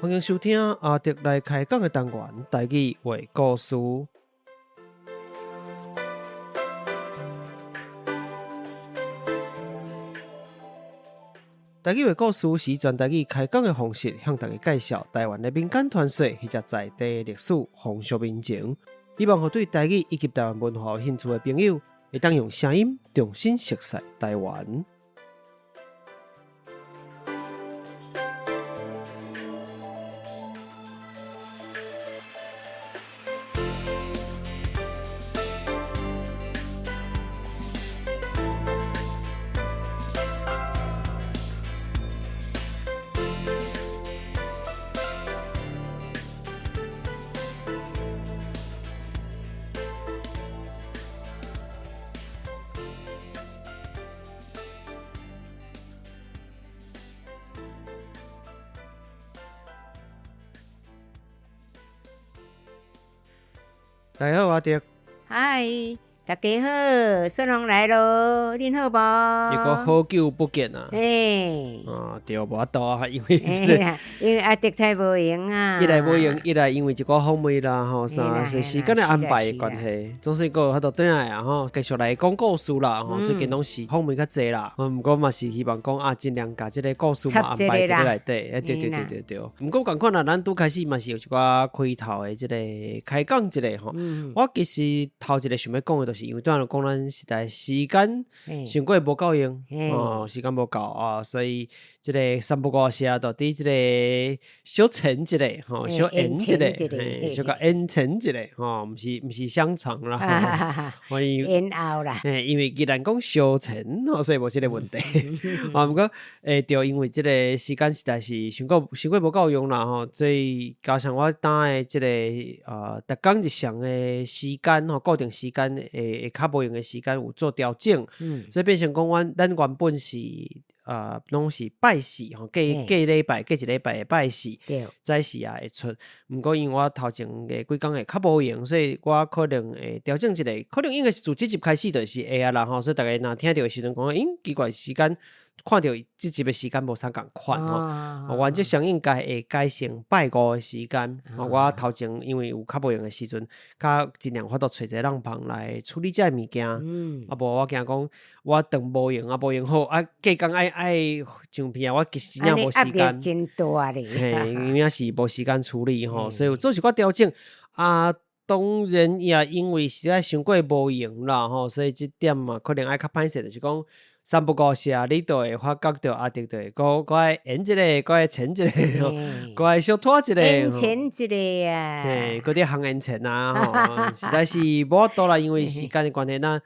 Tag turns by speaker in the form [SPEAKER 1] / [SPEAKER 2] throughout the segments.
[SPEAKER 1] 歡迎收聽阿德來開講的單元，台語話故事。台語話故事是全台語開講的方式，向大家介紹台灣的民間傳說或者在地歷史、風俗民情，希望予對台語以及台灣文化有興趣的朋友，會當用聲音重新熟悉台灣。大家好，阿德。
[SPEAKER 2] 嗨，大家好，順風來咯，恁好無？
[SPEAKER 1] 又閣好久不見啊！
[SPEAKER 2] 嘿，
[SPEAKER 1] 啊，對，無法度啊，因為這個，
[SPEAKER 2] 因為阿德太無閒啊。
[SPEAKER 1] 一來無閒，一來因為一寡訪問啦，吼，啥是時間的安排的關係，總是閣有法度轉來啊，吼，繼續來講故事啦，吼，最近攏是訪問較濟啦，毋過嘛是希望講啊，盡量共這個故事嘛安排佇內底，欸，對對對對對。毋過仝款啦，咱拄開始嘛是有一寡開頭的這個開講一下吼。我其實頭一個想欲講的，就是因為拄仔就講咱實在時間傷過無夠用，哦，時間無夠啊，所以這個三不五時啊，就佇這個小延一下，吼，小延一下，嘿，小共延長一下，吼，毋是毋是香腸啦，所以
[SPEAKER 2] 延後啦，
[SPEAKER 1] 嘿，因為既然講小延，吼，所以無這個問題。啊，毋過，欸，著因為這個時間實在是傷過傷過無夠用啦，吼，所以加上我今的這個逐工日常的時間吼，固定時間會會較無閒的時間有做調整，所以變成講，阮咱原本是攏是拜四吼，隔隔禮拜隔一禮拜的拜四早時啊會出。毋過因為我頭前的幾工會較無閒，所以我可能會調整一下，可能應該是自這集開始就是會啊啦吼。所以大家若聽著的時陣講，咦，奇怪時間。看著這集的時間無啥仝款吼，原則上應該會改成拜五的時間。我頭前因為有較無閒的時陣，較盡量法度揣一個人幫來處理這个物件。啊無我驚講我當無閒啊無閒好啊，隔工愛愛上片啊，我其實真正無時間。
[SPEAKER 2] 真大咧，
[SPEAKER 1] 嘿，有影是無時間處理吼，所以有做一寡調整啊。當然也因為實在傷過無閒啦吼，所以這點嘛可能愛較歹勢，就是講。三不五時啊，你就會發覺著阿德就會閣閣愛延一下，閣愛延一下，閣愛小拖一下，
[SPEAKER 2] 延前一下啊，
[SPEAKER 1] 嘿，閣佇行延前啊，吼，實在是無法度啦，因為時間的關係，咱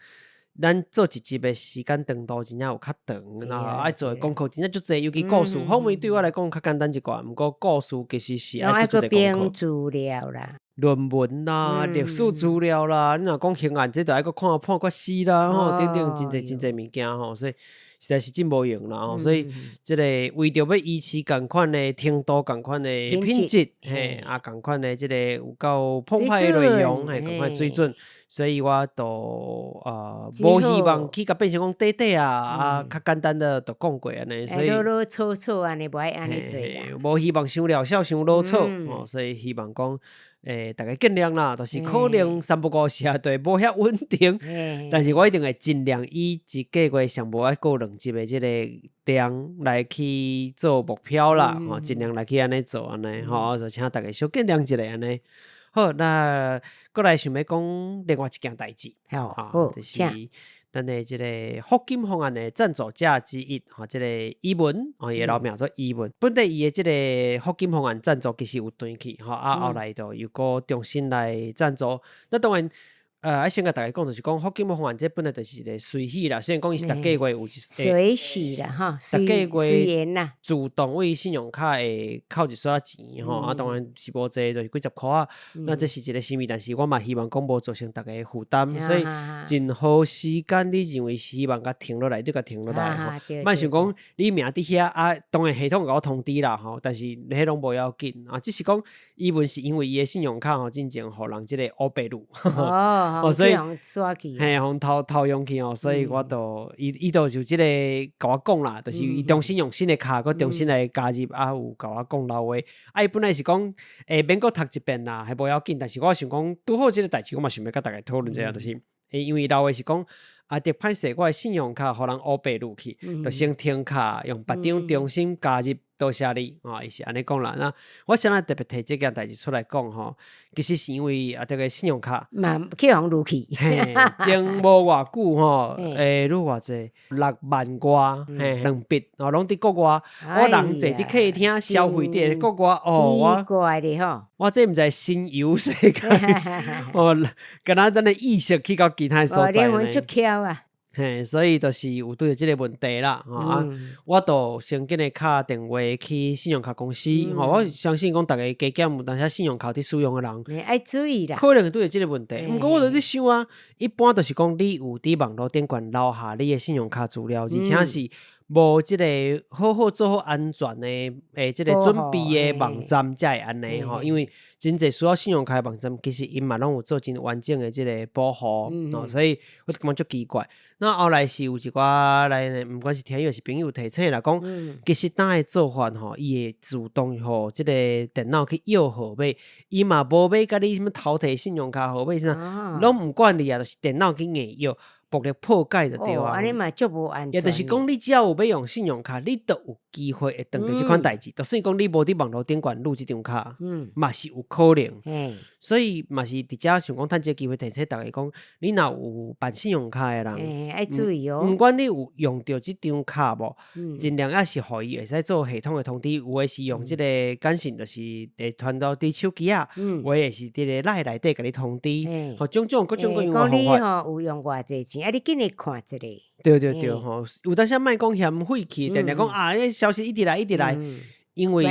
[SPEAKER 1] 咱做一集的時間長度真正有較長，然後愛做的功課真正足濟，尤其故事訪問對我來講較簡單一寡，毋過故事其實是愛做一個功課。
[SPEAKER 2] 資料啦，
[SPEAKER 1] 論文啦，歷史資料啦，你若講刑案，這就愛閣看判決書啦，吼，等等，真濟真濟物件吼，所以實在是真無閒啦吼，所以這個為著欲維持仝款的程度、仝款的品質，嘿，啊，仝款的這個有夠澎湃的內容，嘿，仝款水準，所以我都無希望去共變成講短短啊，啊，較簡單的就講過按呢，所以
[SPEAKER 2] 囉囉嗦嗦按呢，無愛按呢做啦，
[SPEAKER 1] 無希望傷潦草、傷囉嗦，哦，所以希望講。欸，大家見諒啦，就是可能三不五時啊，對，無遐穩定，但是我一定會盡量以一個月上無愛過兩集的這個量來去做目標啦，吼，盡量來去按呢做按呢，吼，就請大家小見諒一下按呢。好，那閣來想欲講另外一件代誌，
[SPEAKER 2] 好，
[SPEAKER 1] 就是咱的這個福金方案的贊助者之一，吼，這個伊文，吼，伊的老名做伊文。本底伊的這個福金方案贊助其實有斷去，吼，啊，後來就又閣重新來贊助。那當然，愛先共大家講，就是講福金方案這本來就是一個隨喜啦，雖然講伊是逐個月有一
[SPEAKER 2] 隨喜啦，吼，
[SPEAKER 1] 逐個月自動為信用卡會扣一撮仔錢，吼，啊，當然是無濟，就是幾十箍仔。那這是一個心意，但是我嘛希望講無造成大家負擔，所以任何時間你認為希望共停落來，你共停落來吼。莫想講你名佇遐啊，當然系統會共我通知啦吼，但是彼攏無要緊啊，只是講伊文是因為伊的信用卡吼，進前予人這個烏白擄。哦，所以
[SPEAKER 2] 去予刷去。
[SPEAKER 1] 嘿，予偷偷用去哦，所以我就伊伊就就這个共我講啦，就是伊重新用新的卡，閣重新來加入，啊有共我講老話。啊，伊本來是講免閣讀一遍啦，彼無要緊，但是我想講拄好這个代誌，我嘛想欲佮逐家討論一下，就是因為老話是講啊，著歹勢，我的信用卡予人烏白入去，就先停卡，用別張重新加入，多謝你，哦，伊是按呢講啦。那我先來特別提這件代誌出來講吼，其實是因為啊，這个信用卡
[SPEAKER 2] 嘛去予入去，
[SPEAKER 1] 嘿，前無偌久吼，入偌濟六萬外，嘿，兩筆哦，攏佇國外，我人坐佇客廳消費佇國外，哦，我
[SPEAKER 2] 奇怪咧吼，
[SPEAKER 1] 我這毋知神遊世界，哦，敢若咱的意識去到其他所在
[SPEAKER 2] 靈魂出竅啊！
[SPEAKER 1] 嘿，所以就是有拄著這个問題啦，吼啊，我就先緊來敲電話去信用卡公司，吼，我相信講逐家加減有當時信用卡佇使用的人，
[SPEAKER 2] 愛注意啦，
[SPEAKER 1] 可能會拄著這个問題。毋過我就佇想啊，一般就是講你有佇網路頂懸留下你的信用卡資料，而且是無這个好好做好安全的這个準備的網站才會按呢吼，因為真濟需要信用卡的網站，其實𪜶嘛攏有做真完整的這个保護，哦，所以我就感覺足奇怪。那後來是有一寡來，毋管是聽友抑是朋友提醒啦，講其實當的做法吼，伊會自動予這个電腦去要號碼，伊嘛無欲共你啥物偷摕信用卡號碼啥，攏毋管你啊，就是電腦去硬要。暴力破解就對啊，
[SPEAKER 2] 按呢嘛足無安全。
[SPEAKER 1] 也就是講，你只要有欲用信用卡，你都有機會會碰著這款代誌。就算講你無佇網路頂懸錄這張卡，嘛是有可能。所以嘛是佇遮想講，趁這个機會提醒逐家講，你若有辦信用卡的人，
[SPEAKER 2] 愛注意哦。
[SPEAKER 1] 毋管你有用著這張卡無，盡量抑是予伊會使做系統的通知。有的是用這个簡訊，就是會傳到佇手機仔，有的是佇个 LINE 內底共你通知。吼，種種各種各樣的方法。
[SPEAKER 2] 講你吼有用偌濟錢，啊，你緊來看一下。
[SPEAKER 1] 對對對吼，有當時莫講嫌晦氣，定定講啊，彼消息一直來一直來，因為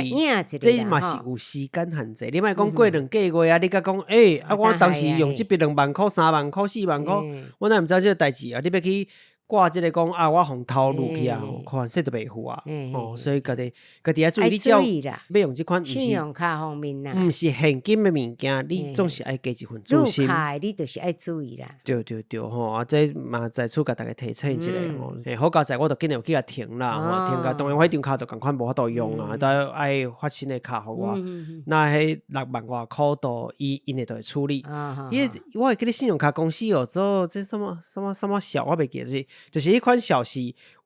[SPEAKER 1] 這嘛是有時間限制。你莫講過兩個月啊，你閣講，欸，啊，我當時用這筆2萬箍、3萬箍、4萬箍，我哪毋知這个代誌啊？你欲去掛這个講啊，我予偷入去啊，可能說都袂赴啊。哦，所以家己家己愛注意，你只要欲用這款
[SPEAKER 2] 信用卡方面啦，
[SPEAKER 1] 毋是現金的物件，你總是愛加一份注心。
[SPEAKER 2] 你就是愛注意啦。
[SPEAKER 1] 對對對吼，啊，這嘛在此共逐家提醒一下吼。好佳哉，我就緊有去共停啦，吼，停共當然我彼張卡就仝款無法度用啊，都愛發新的卡予我。那彼六萬外箍都伊𪜶會就會處理。伊我會記得信用卡公司有做這什麼什麼什麼小，我袂記得，就是彼款小是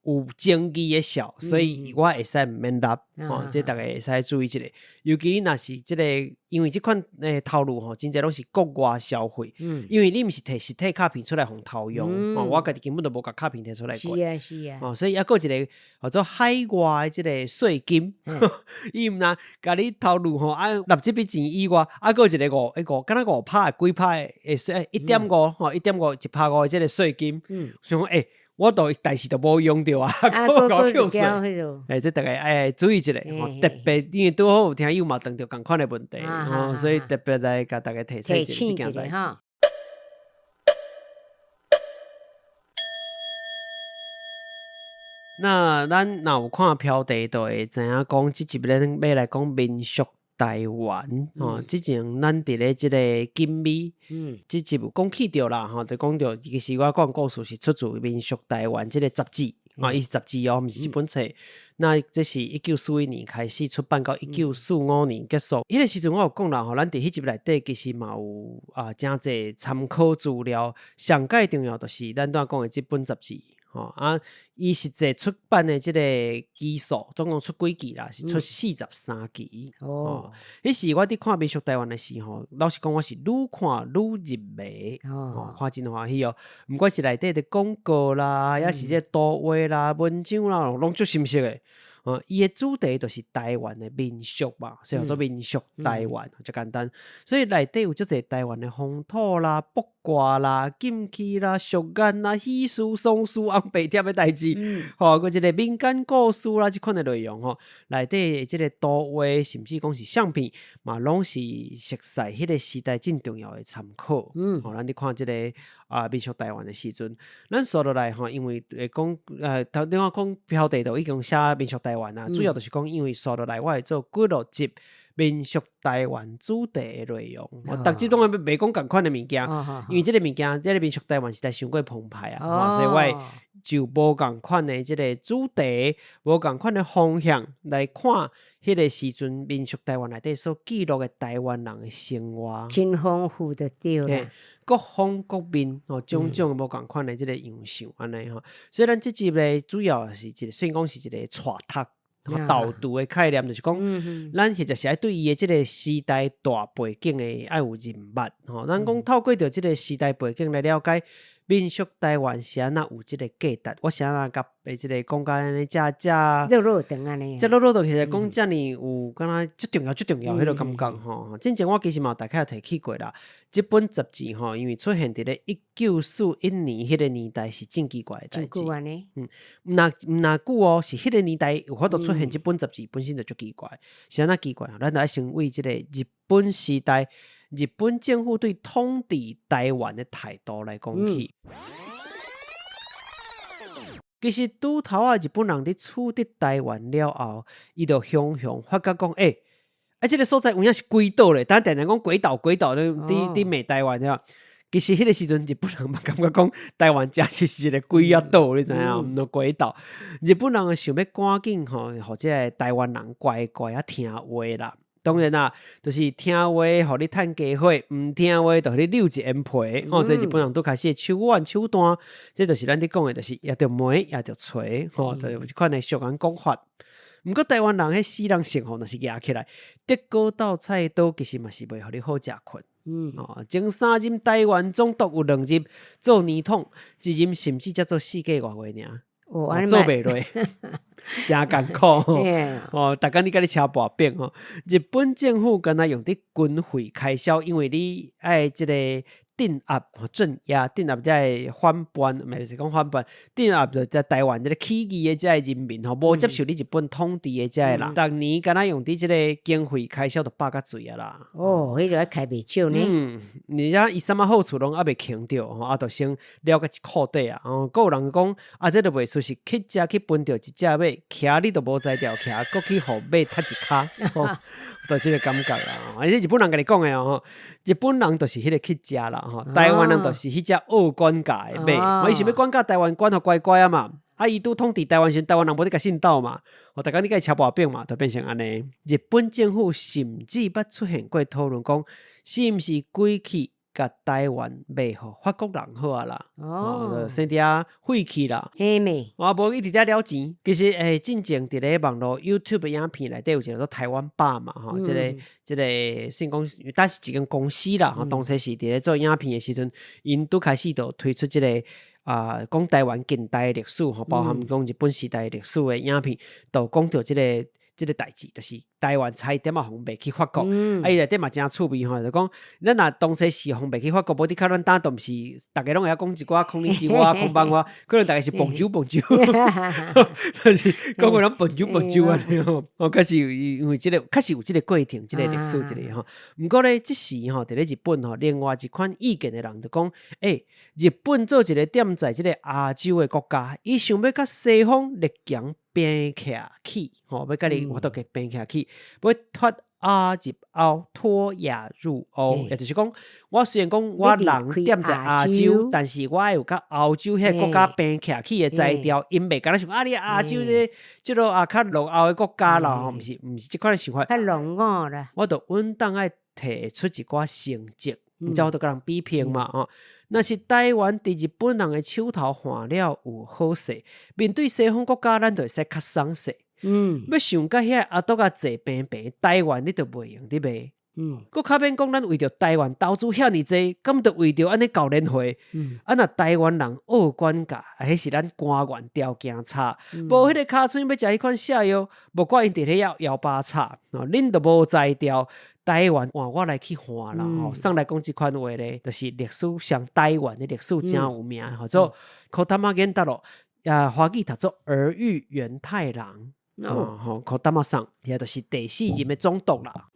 [SPEAKER 1] 有爭議的小，所以我會使毋免納，吼，這逐家會使注意一下。尤其你若是這个，因為這款頭路吼，真濟攏是國外消費，因為你毋是提實體卡片出來予偷用，哦，我家己根本就無共卡片提出來過，
[SPEAKER 2] 是啊是啊，
[SPEAKER 1] 哦，所以猶閣有一个叫做海外的這个稅金，伊毋但共你偷路吼，啊納這筆錢以外，啊閣有一個五，彼五，敢若五趴幾趴的稅，1.5吼，1.51.5的這个稅金，想講欸，我都代誌都無用著啊，閣閣扣稅，欸，這逐家愛注意一下，特別因為拄好有聽友嘛碰著仝款的問題，吼，所以特別來共逐家提醒一下這件代誌。那咱若有看標題，就會知影講，這集咱欲來講民俗台灣吼，之前咱佇咧這个錦美，這集有講起著啦吼，就講著其實我講故事是出自民俗台灣這个雜誌，啊，伊是雜誌哦，毋是一本冊。那這是1941年開始出版，到1945年結束。彼个時陣我有講啦吼，咱佇彼集內底其實嘛有啊，誠濟參考資料，上蓋重要就是咱拄仔講的這本雜誌。吼啊！伊實際出版的這个期數，總共出幾期啦？是出43期。哦，彼時我佇看民俗台灣的時候，老實講，我是愈看愈入迷。哦，看真歡喜哦。毋管是內底的廣告啦，抑是這圖畫啦、文章啦，攏足深色的。哦，伊的主題就是台灣的民俗嘛，所以叫做民俗台灣，足簡單。所以內底有足濟台灣的風土啦、卜卦啦、禁忌啦、俗諺啦、喜事、喪事、紅白帖的代誌，吼，閣這个民間故事啦，這款的內容吼，內底的這个圖畫，甚至講是相片，嘛攏是熟似彼个時代真重要的參考。吼，咱佇看這个啊民俗台灣的時陣，咱紲落來吼，因為會講頭拄仔講標題就已經寫民俗台灣啊，主要就是講因為紲落來我會做幾落集。民俗台灣主題的內容。哦，逐集攏會袂講仝款的物件，因為這个物件，這个民俗台灣實在傷過澎湃啊，哦，所以我會就無仝款的這个主題，無仝款的方向來看，彼个時陣民俗台灣內底所記錄的台灣人的生活，
[SPEAKER 2] 真豐富就對啦。
[SPEAKER 1] 各方各面吼，種種無仝款的這个樣相按呢吼。所以咱這集咧，主要是一个算講是一个帶讀導讀的概念，就是講，咱或者是愛對伊的這个時代大背景的愛有認捌吼。咱講透過著這个時代背景來了解民俗台灣是按怎有這个價值，我是按怎共這个講甲按呢遮遮
[SPEAKER 2] 落落長按呢，
[SPEAKER 1] 遮落落長其實講遮爾有敢若足重要足重要彼个感覺吼。之前我其實嘛有大概有提起過啦，這本雜誌吼，因為出現佇咧1941年彼个年代是真奇怪的代誌。嗯，毋若毋若久哦，是彼個年代有法度出現這本雜誌，本身就足奇怪。是按怎奇怪？咱就愛先為這个日本時代，日本政府對統治台灣的態度來講起。其實拄頭仔日本人佇取得台灣了後，伊就雄雄發覺講，欸，啊，這个所在有影是鬼島咧，咱定定講鬼島鬼島，佇佇罵台灣對無？其實彼个時陣日本人嘛感覺講台灣誠實是一个鬼仔島，你知影？毋著鬼島。日本人想欲趕緊吼，予這个台灣人乖乖仔聽話啦。當然啦，就是聽話，予你趁家伙；毋聽話，就予你扭一煙皮。吼，這日本人拄開始的手腕手段，這就是咱佇講的，就是掖著門，掖著錘，吼，就有這款的俗人講法。毋過台灣人彼死人性吼，若是夯起來，竹篙鬥菜刀，其實嘛是袂予你好食睏。哦，前三任台灣總督有兩任做年統，一任甚至才做4個外月爾。做袂落，誠艱苦哦！逐工你共你車跋餅吼，日本政府敢若用佇軍費開銷，因為你愛這个鎮壓、鎮壓、鎮壓這个反叛，毋是講反叛，鎮壓就在台灣這个起義的這个人民吼，無接受你日本統治的這个人，逐年敢若用佇這个經費開銷都百較濟啊啦。
[SPEAKER 2] 哦，彼个愛開袂少呢。
[SPEAKER 1] 嗯，而且伊啥物好處攏猶未囥著吼，啊，就先了甲一褲底啊。哦，閣有人講，啊，這就袂輸是乞食去分著一隻馬，騎你都無才調騎，閣去予馬踢一跤，吼，就這个感覺啦。啊，這日本人家己講的哦，日本人就是彼个乞食啦，吼，台灣人就是彼隻惡管教的馬，伊想欲管教台灣，管予乖乖啊嘛。啊，伊拄統治台灣時，台灣人無咧共信鬥嘛，哦，逐工你共伊車跋餅嘛，就變成按呢。日本政府甚至捌出現過討論講，是毋是規氣共台灣賣予法國人好啊啦？哦，先佇遐廢去啦。
[SPEAKER 2] 嘿咩？
[SPEAKER 1] 啊，無一直佇遐了錢。其實，欸，進前佇咧網路 YouTube 影片內底有一个做台灣吧嘛，吼，這个這个算講，但是一間公司啦，吼，當初是佇咧做影片的時陣，𪜶拄開始就推出這个啊，講台灣近代歷史，吼，包含講日本時代歷史的影片，就講著這个這个代誌，就是台灣差一點仔予賣去法國，啊，伊內底嘛誠趣味吼，就講咱若當初是予賣去法國，無你看咱當都毋是，逐家攏會曉講一寡空靈之話、空邦話，可能逐家是 Bonjour Bonjour，就是講話攏 Bonjour Bonjour 按呢吼，哦，確實因為這个確實有這个過程，這个歷史佇咧吼。毋過咧，這時吼，佇咧日本吼，另外一款意見的人就講，欸，日本做一个踮在這个亞洲的國家，伊想欲佮西方列強平徛起，吼，欲佮你我都給平徛起，欲脫亞入歐，脫亞入歐，也就是講，我雖然講我人踮在亞洲，但是我愛有佮歐洲彼个國家平徛起的才調，𪜶袂敢若想啊，你亞洲這個這个啊較落後的國家啦，吼，毋是毋是這款的想法。
[SPEAKER 2] 較落伍啦。
[SPEAKER 1] 我就穩當愛提出一寡成績，毋才有法度佮人比拼嘛，吼。若是台灣佇日本人的手頭換了有好勢，面對西方國家，咱就會使較鬆勢。欲想佮遐阿啄仔坐平平，台灣你就袂用得賣。閣較免講，咱為著台灣投資遐爾濟，敢就為著按呢搞聯會？啊，若台灣人惡管教，啊，彼是咱官員條件差，無彼个尻川欲食彼款瀉藥，莫怪𪜶佇咧遐搖把叉，哦，恁都無才調。台灣換我來去換啦，吼，上來講這款話咧，就是歷史上台灣的歷史誠有名，號做児玉源太郎，啊，華語讀做兒玉源太郎，哦，吼，児玉桑，也就是第四任的總督啦。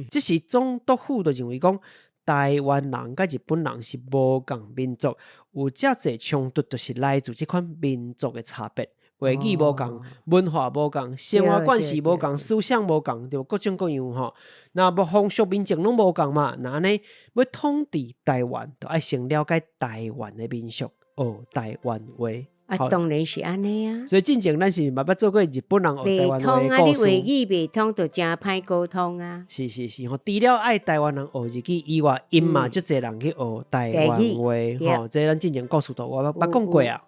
[SPEAKER 1] 這時總督府就認為講，台灣人佮日本人是無仝民族，有遮濟衝突，就是來自這款民族的差別。話語無仝，文化無仝，生活慣勢無仝，思想無仝，對無？各種各樣吼。若無風俗民情攏無仝嘛，若按呢欲統治台灣，就愛先了解台灣的民俗，學台灣話。
[SPEAKER 2] 啊，當然是按呢啊。
[SPEAKER 1] 所以進前咱是嘛捌做過日本人學台灣話的
[SPEAKER 2] 故事。你話語袂通，就誠歹溝通啊。
[SPEAKER 1] 是是是吼，除了愛台灣人學日語以外，𪜶嘛足濟人去學台灣話吼。這咱進前故事都我捌講過啊。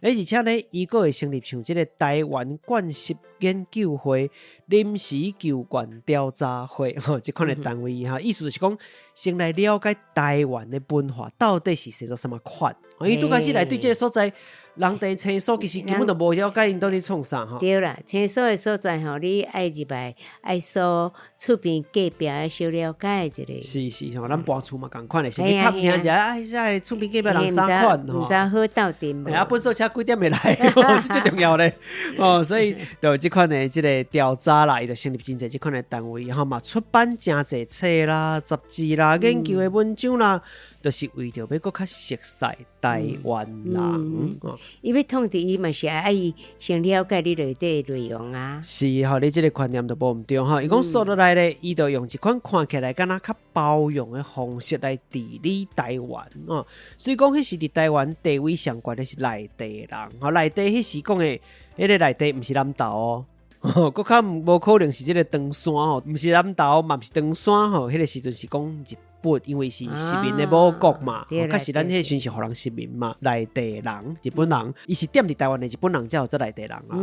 [SPEAKER 1] 欸，而且咧，伊閣會成立像這个台灣慣習研究會、臨時舊慣調查會吼，這款的單位哈，意思就是講，先來了解台灣的文化到底是生做啥物款。因為拄開始來對這个所在，人地生疏，其實根本就無了解𪜶到底創啥吼。
[SPEAKER 2] 對啦，生疏的所在吼，你愛入來愛踅厝邊隔壁愛小了解一下。
[SPEAKER 1] 是是吼，咱搬厝嘛仝款的，先去探聽一下，啊，這個厝邊隔壁人啥款
[SPEAKER 2] 吼。毋知好鬥陣無？
[SPEAKER 1] 啊，糞掃車幾點會來？這最重要咧。哦，所以就這款的這个調查啦，伊就成立真濟這款的單位，吼嘛出版誠濟冊啦、雜誌啦、研究的文章啦，就是為著欲閣較熟似台灣人。
[SPEAKER 2] 伊欲統治伊嘛是愛先了解你內底的內容啊。
[SPEAKER 1] 是吼，你這个觀念就無毋對吼。伊講說落來咧，伊就用一款看起來敢若較包容的方式來治理台灣哦。所以講，彼時佇台灣地位上懸的是內地人，吼，內地彼時講的彼个內地毋是南投哦，閣較無可能是這个長山吼，毋是南投嘛，毋是長山吼，彼个時陣是講日本，因為是殖民的母國嘛，確實咱彼時陣是予人殖民嘛，內地人、日本人，伊是踮佇台灣的日本人才有做內地人啊。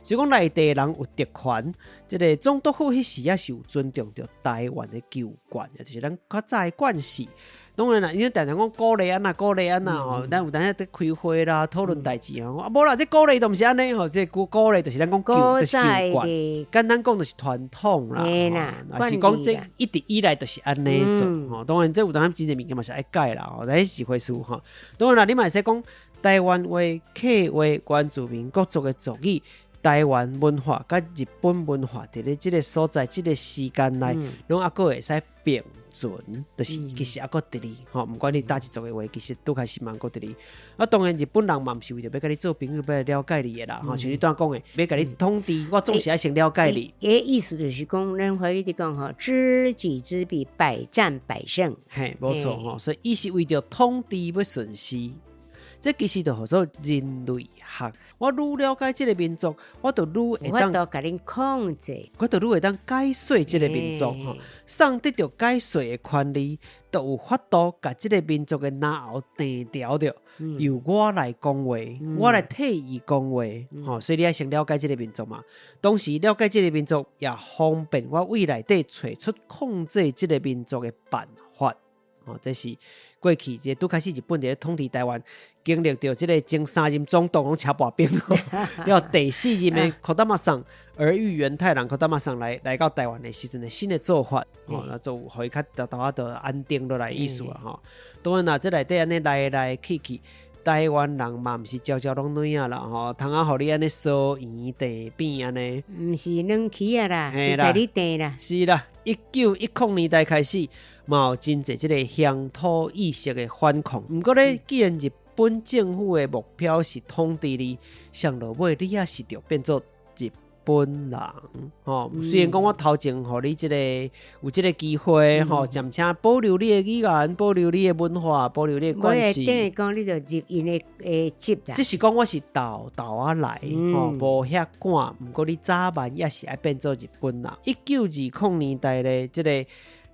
[SPEAKER 1] 所以講內地人有特權，這个總督府彼時也是有尊重著台灣的舊慣，也就是咱較早的慣勢。當然啦，因為常常講古例按怎，古例按怎吼，咱有當時佇開會啦，討論代誌吼，啊無啦，這古例都毋是按呢吼，這古古例就是咱講舊，就是舊慣，簡單講就是傳統啦，還是講這一直以來就是按呢做吼。當然這有當時真濟物件嘛是愛改啦，吼，這是一回事吼。當然啦，你嘛會使講台灣話、客話、原住民各族的族語、台灣文化佮日本文化，佇咧這个所在、這个時間內，攏猶閣會使並存，就是其實猶閣佇咧吼，毋管你佗一族的話，其實拄開始嘛閣佇咧。啊，當然日本人嘛毋是為著欲佮你做朋友，欲來了解你的啦，吼，像你拄仔講的，欲共你統治，我總是愛先了解你。
[SPEAKER 2] 欸，意思就是講，咱華語佇講吼，知己知彼，百戰百勝。
[SPEAKER 1] 嘿，無錯吼，所以伊是為著統治欲順勢。這其實就號做人類學。我愈了解這个民族，我就愈會當
[SPEAKER 2] 共恁控制，
[SPEAKER 1] 我就愈會當解說這个民族吼。送得著解說的權利，就有法度共這个民族的嚨喉定調著，由我來講話，我來替伊講話。吼，所以你愛先了解這个民族嘛。同時了解這个民族，也方便我對內底揣出控制這个民族的辦法。吼，這是過去這拄開始日本佇咧統治台灣，經歷著這个前三任總督攏車跋冰，了後第四任的児玉桑兒玉源太郎児玉桑來到台灣的時陣的新的做法，吼，那就予伊較沓沓仔就安定落來意思啊，吼。當然啦，這內底按呢來來去去，台灣人嘛毋是招招攏軟仔啦，吼，通啊予你按呢疏圓鄭扁按呢，
[SPEAKER 2] 毋是軟起仔啦，是在你鄭啦。
[SPEAKER 1] 是啦，1910年代開始，嘛有真濟這个鄉土意識的反抗。毋過咧，既然日本政府的目標是統治你，上落尾你也是著變做日本人吼。雖然講我頭前予你這个有這个機會吼，暫且保留你的語言，保留你的文化，保留你的慣勢。
[SPEAKER 2] 等於講你著入𪜶的籍啦。
[SPEAKER 1] 只是講我是沓沓仔來吼，無遐趕。毋過你早晚也是愛變做日本人。1920年代咧，這个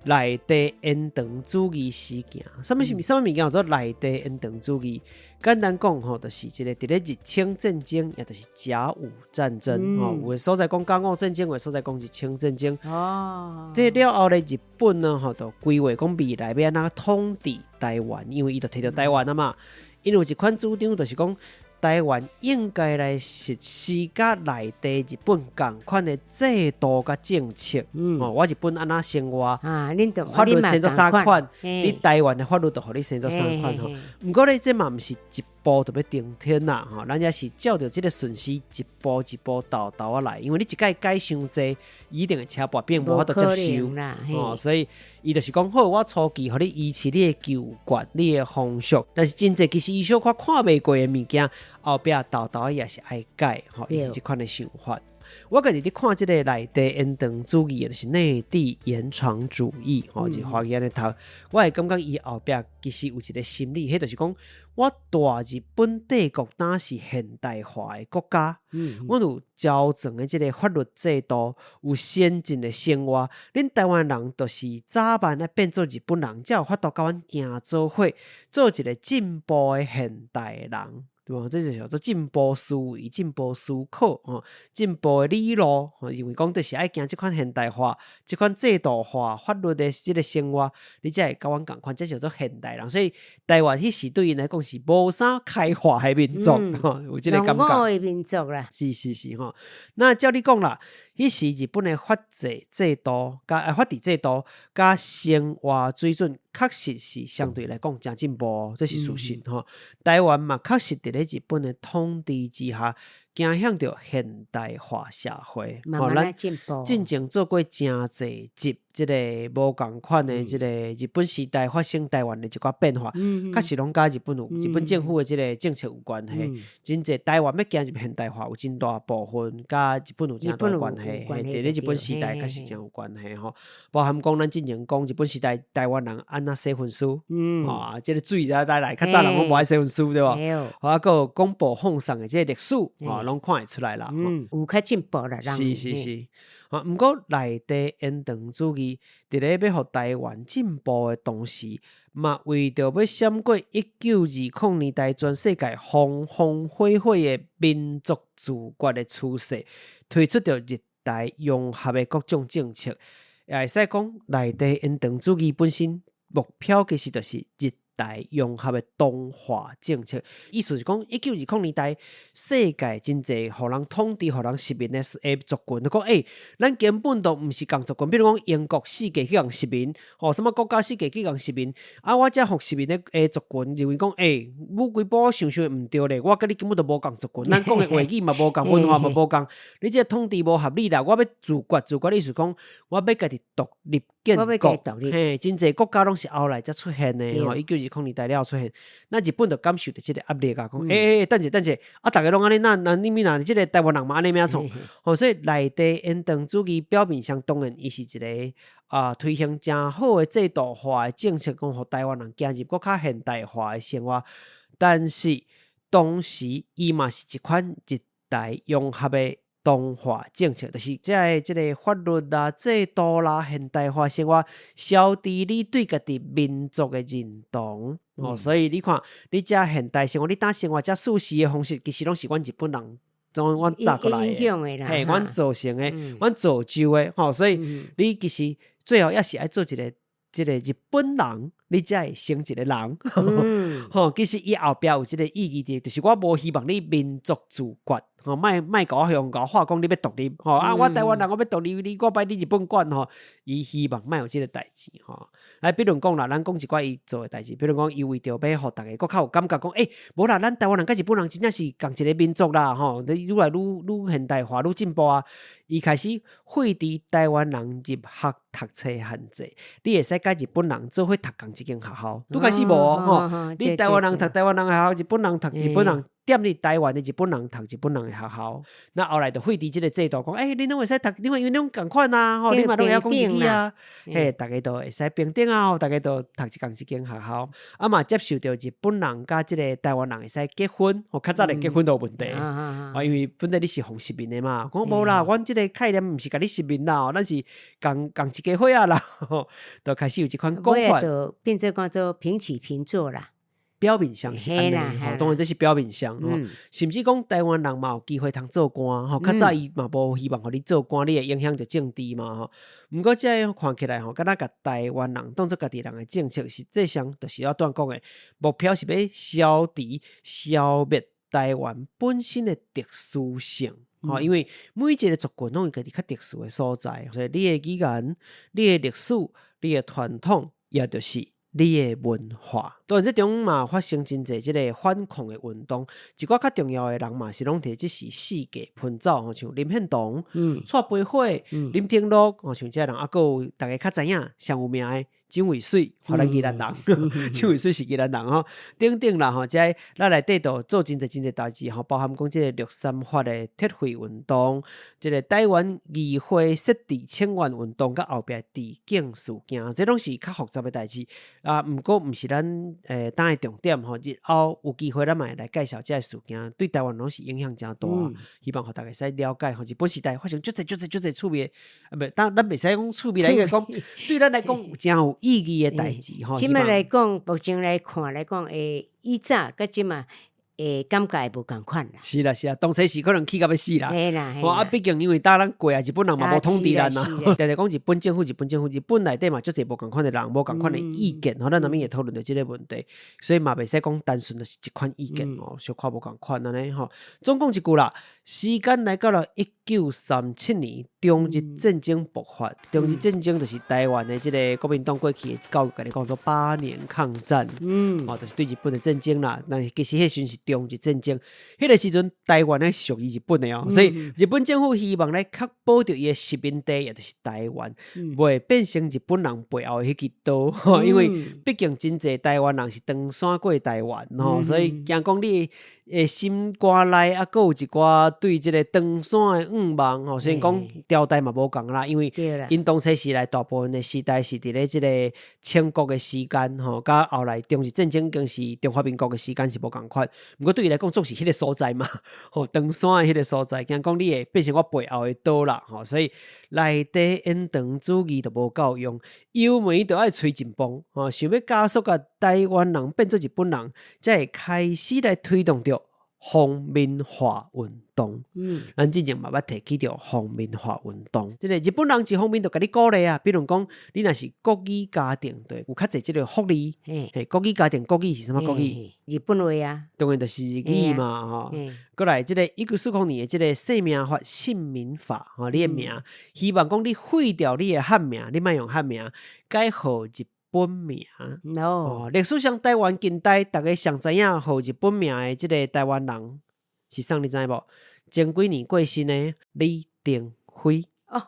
[SPEAKER 1] 內地延長主義事件，啥物是啥物物件叫做內地延長主義？簡單講吼，就是這个佇咧日清戰爭，也就是甲午戰爭吼，有的所在講甲午戰爭，有的所在講日清戰爭。這了後咧，日本呢吼，就規劃講未來欲按怎統治台灣，因為伊就提著台灣啊嘛。𪜶有一款主張，就是講台灣應該來實施佮內地日本仝款的制度佮政策。哦，我日本按怎生活，法律生做啥款，你台灣的法律就予你生做啥款吼。毋過咧，這嘛毋是一步就欲登天啦，吼，咱也是照著這个順序一步一步沓沓仔來，因為你一擺改傷濟，伊一定會車跋變，無法度接受。哦，所以伊就是講好，我初期予你維持你的舊慣，你的風俗，但是真濟其實伊小可看袂過的物件，後壁沓沓也是愛改，吼，伊是這款的想法。我家己佇看這个內地延長主義，就是內地延長主義，吼，是華語按呢讀，我會感覺伊後壁其實有一个心理，彼就是講，我大日本帝國當是現代化的國家，阮有周全的這个法律制度，有先進的生活，恁台灣人就是早晚愛變做日本人，才有法度佮阮行做伙，做一个進步的現代人。對無？這就叫做進步思維、進步思考、吼，進步的理路，吼，認為講就是愛行這款現代化、這款制度化、法律的這个生活，你才會佮阮仝款，這叫做現代人。所以台灣彼時對𪜶來講是無啥開化的民族，吼，有這个感覺。
[SPEAKER 2] 的民族啦。
[SPEAKER 1] 是是是吼。那照你講啦，彼時日本的法制制度、佮法治制度、佮生活水準，確實是相對來講誠進步，這是事實吼。台灣嘛，確實佇咧日本的統治之下，走向著現代化社會。
[SPEAKER 2] 吼，咱
[SPEAKER 1] 進前做過誠濟集，這个無仝款的這个日本時代發生台灣的一寡變化，確實攏佮日本有日本政府的這个政策有關係。真濟台灣欲走入現代化，有真大部分佮日本有誠大關係。佇咧日本時代確實誠有關係吼。包含講咱進前講日本時代台灣人按怎洗身軀，吼，這个水才帶來，較早人攏無愛洗身軀對無？啊，閣有廣播放送的這个歷史，吼，攏看會出來啦。
[SPEAKER 2] 有較進步啦。
[SPEAKER 1] 是是是。啊，毋過內地延長主義佇咧欲予台灣進步的同時，嘛為著欲閃過1920年代全世界風風火火的民族自決的趨勢，推出著日台融合的各種政策，也會使講內地延長主義本身目標其實就是日台融合的同化政策，意思是講，1920年代世界真濟予人統治、予人殖民的族群，就講欸，咱根本都毋是仝族群，比如講英國四界去共殖民，吼，啥物國家四界去共殖民，啊，我這予殖民的族群認為講，欸，母龜波想想毋對咧，我佮你根本都無仝族群，咱講的話語嘛無仝，文化嘛無仝，你這個統治無合理啦，我欲自決，自決意思講，我欲家己獨立建國，嘿，真濟國家攏是後來才出現的，吼，1920年代了後出現，那日本就感受著這个壓力啊，講，欸欸，等者等者，啊，逐个攏按呢，那那你們若這个台灣人嘛按呢欲按怎創？吼，所以內地延長主義表面上當然伊是一个啊推行誠好的制度化的政策，講予台灣人走入閣較現代化的生活，但是同時伊嘛是一款日台融合的同化政策，就是這个這个法律啦、制度啦、現代化生活，消除你對家己民族的認同。哦，所以你看，你遮現代生活，你當生活遮舒適的方式，其實攏是阮日本人從阮早過來的，嘿，阮造成的，阮造就的，吼，所以你其實最後也是愛做一个這个日本人，你才會成一个人。吼，其實伊後壁有這个意義佇，就是我無希望你民族自決，吼，莫莫共我向共我話講你欲獨立，吼，啊，我台灣人我欲獨立，你我欲你日本管吼，伊希望莫有這个代誌，吼。啊，比如講啦，咱講一寡伊做的代誌，比如講伊為著欲予逐家閣較有感覺講，欸，無啦，咱台灣人佮日本人真正是仝一个民族啦，吼，你愈來愈愈現代化，愈進步啊。伊開始廢除台灣人入學讀冊限制，你會使佮日本人做伙讀仝一間學校，拄開始無吼，你台灣人讀台灣人的學校，日本人讀日本人。踮佇台灣的日本人讀日本人的學校，那後來就廢除這个制度，講，欸，恁攏會使讀，因為因為攏仝款啊，吼，你嘛攏會曉講日語啊，嘿，逐家都會使平等啊，逐家都讀一仝一間學校，啊嘛接受著日本人佮這个台灣人會使結婚，吼，較早連結婚都有問題，啊，因為本來你是予殖民的嘛，講無啦，阮這个概念毋是共你殖民啦，咱是仝仝一家伙仔啦，就開始有這款講法，
[SPEAKER 2] 就變做講做平起平坐啦。
[SPEAKER 1] 表面上是按呢，吼，當然這是表面上，吼，甚至講台灣人嘛有機會通做官，吼，較早伊嘛無希望予你做官，你會影響著政治嘛，吼。毋過這个看起來吼，敢若共台灣人當做家己人的政策，實際上就是我拄仔講的目標是欲消除、消滅台灣本身的特殊性，吼，因為每一个族群攏有家己較特殊的所在，所以你的語言、你的歷史、你的傳統，也就是你的文化。當然，這中嘛發生真濟這个反抗的運動，一寡較重要的人嘛是攏佇這時四界奔走，吼，像林獻堂、蔡培火、林呈祿，吼，像這人，啊，閣有逐家較知影上有名的蔣渭水，予咱宜蘭人，蔣渭水是宜蘭人吼，等等啦吼，這咱內底都做真濟真濟代誌吼，包含講這個六三法的撤廢運動，這個台灣議會設置請願運動，佮後壁治警事件，這攏是較複雜的代誌啊。毋過毋是咱今的重點吼，日後有機會咱嘛會來介紹這個事件，對台灣攏是影響誠大，希望予大家會使了解吼。日本時代發生足濟足濟足濟趣味的，啊，袂，當咱袂使講趣味來講，對咱來講誠有意義的代誌吼。
[SPEAKER 2] 這馬來講，目前來看來講，以早佮這馬感覺會無仝款啦。
[SPEAKER 1] 是啦是啦，當初時可能氣甲欲死啦。
[SPEAKER 2] 嘿啦，
[SPEAKER 1] 啊，畢竟因為當咱過啊，日本人嘛無統治咱啊。定定講日本政府，日本政府，日本內底嘛足濟無仝款的人，無仝款的意見，吼，咱難免會討論著這個問題，所以嘛袂使講單純就是一款意見哦，小可無仝款按呢吼。總共一句啦，時間來到了1937年，中日戰爭爆發。中日戰爭就是台灣的這個國民黨過去的教育，共你講做八年抗戰，哦，就是對日本的戰爭啦。但是其實彼時陣是中日戰爭，彼個時陣台灣咧是屬於日本的哦，所以日本政府希望來確保著伊的殖民地，也就是台灣，袂變成日本人背後的彼支刀，因為畢竟真濟台灣人是唐山過台灣吼，所以驚講你的心肝內啊，閣有一寡對這個唐山的向望吼。雖然講朝代嘛無仝啦，因為𪜶當初時來大部分的時代是佇咧這個清國的時間吼，佮後來中日戰爭已經是中華民國的時間是無仝款。毋過對伊來講，總是彼個所在嘛，吼，唐山的彼個所在，驚講你會變成我背後的刀啦，吼，所以內底延長主義就無夠用，油門就愛催進磅，吼，想欲加速共台灣人變做日本人，才會開始來推動著皇民化運動。咱之前嘛捌提起著皇民化運動，這個日本人一方面就共你鼓勵啊，比如講你若是國語家庭，就會有較濟這個福利。嘿，國語家庭，國語是啥物國語？
[SPEAKER 2] 日本話啊。
[SPEAKER 1] 當然就是日語嘛，吼。閣來這個1940年的這個姓名法、姓名法，吼，你的名，希望講你廢掉你的漢名，你莫用漢名，改號日本名。哦，歷史上台灣近代逐家上知影號日本名的這個台灣人是啥？你知無？前幾年過身的李登輝。
[SPEAKER 2] 哦，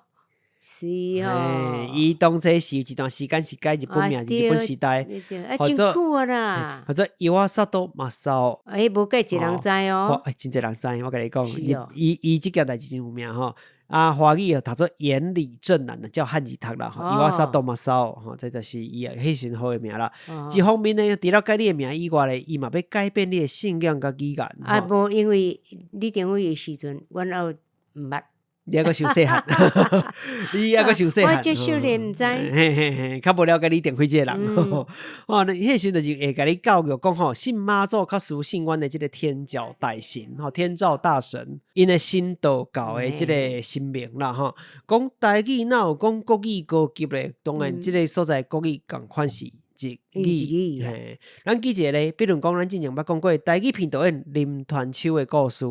[SPEAKER 2] 是哦。
[SPEAKER 1] 伊當初是有一段時間是改日本名，日本時代。
[SPEAKER 2] 啊，真久啊啦。
[SPEAKER 1] 號做伊瓦薩多馬薩。
[SPEAKER 2] 欸，無怪一人知哦。
[SPEAKER 1] 欸，真濟人知，我共你講，伊伊這件代誌真有名吼。啊，華語讀做岩里正男，照漢字讀啦，吼，伊瓦薩多馬薩，吼，這就是伊彼時陣號的名啦。一方面呢，除了改你的名以外咧，伊嘛欲改變你的信仰佮語言。
[SPEAKER 2] 啊，無，因為李登輝的時陣，阮猶毋捌。
[SPEAKER 1] 你猶閣傷細漢，你猶閣傷細漢。
[SPEAKER 2] 我這少年毋知。
[SPEAKER 1] 嘿嘿嘿，較無了解李登輝這個人。哦，彼時陣就是會共你教育講吼，信媽祖較輸信阮的這個天照大神，吼，天照大神，𪜶的神道教的這個神明啦，吼，講台語若有講國語高級咧，當然這個所在國語仝款是日語。嘿，咱記一個咧，比如講，咱之前捌講過台語片導演林傳秋的故事。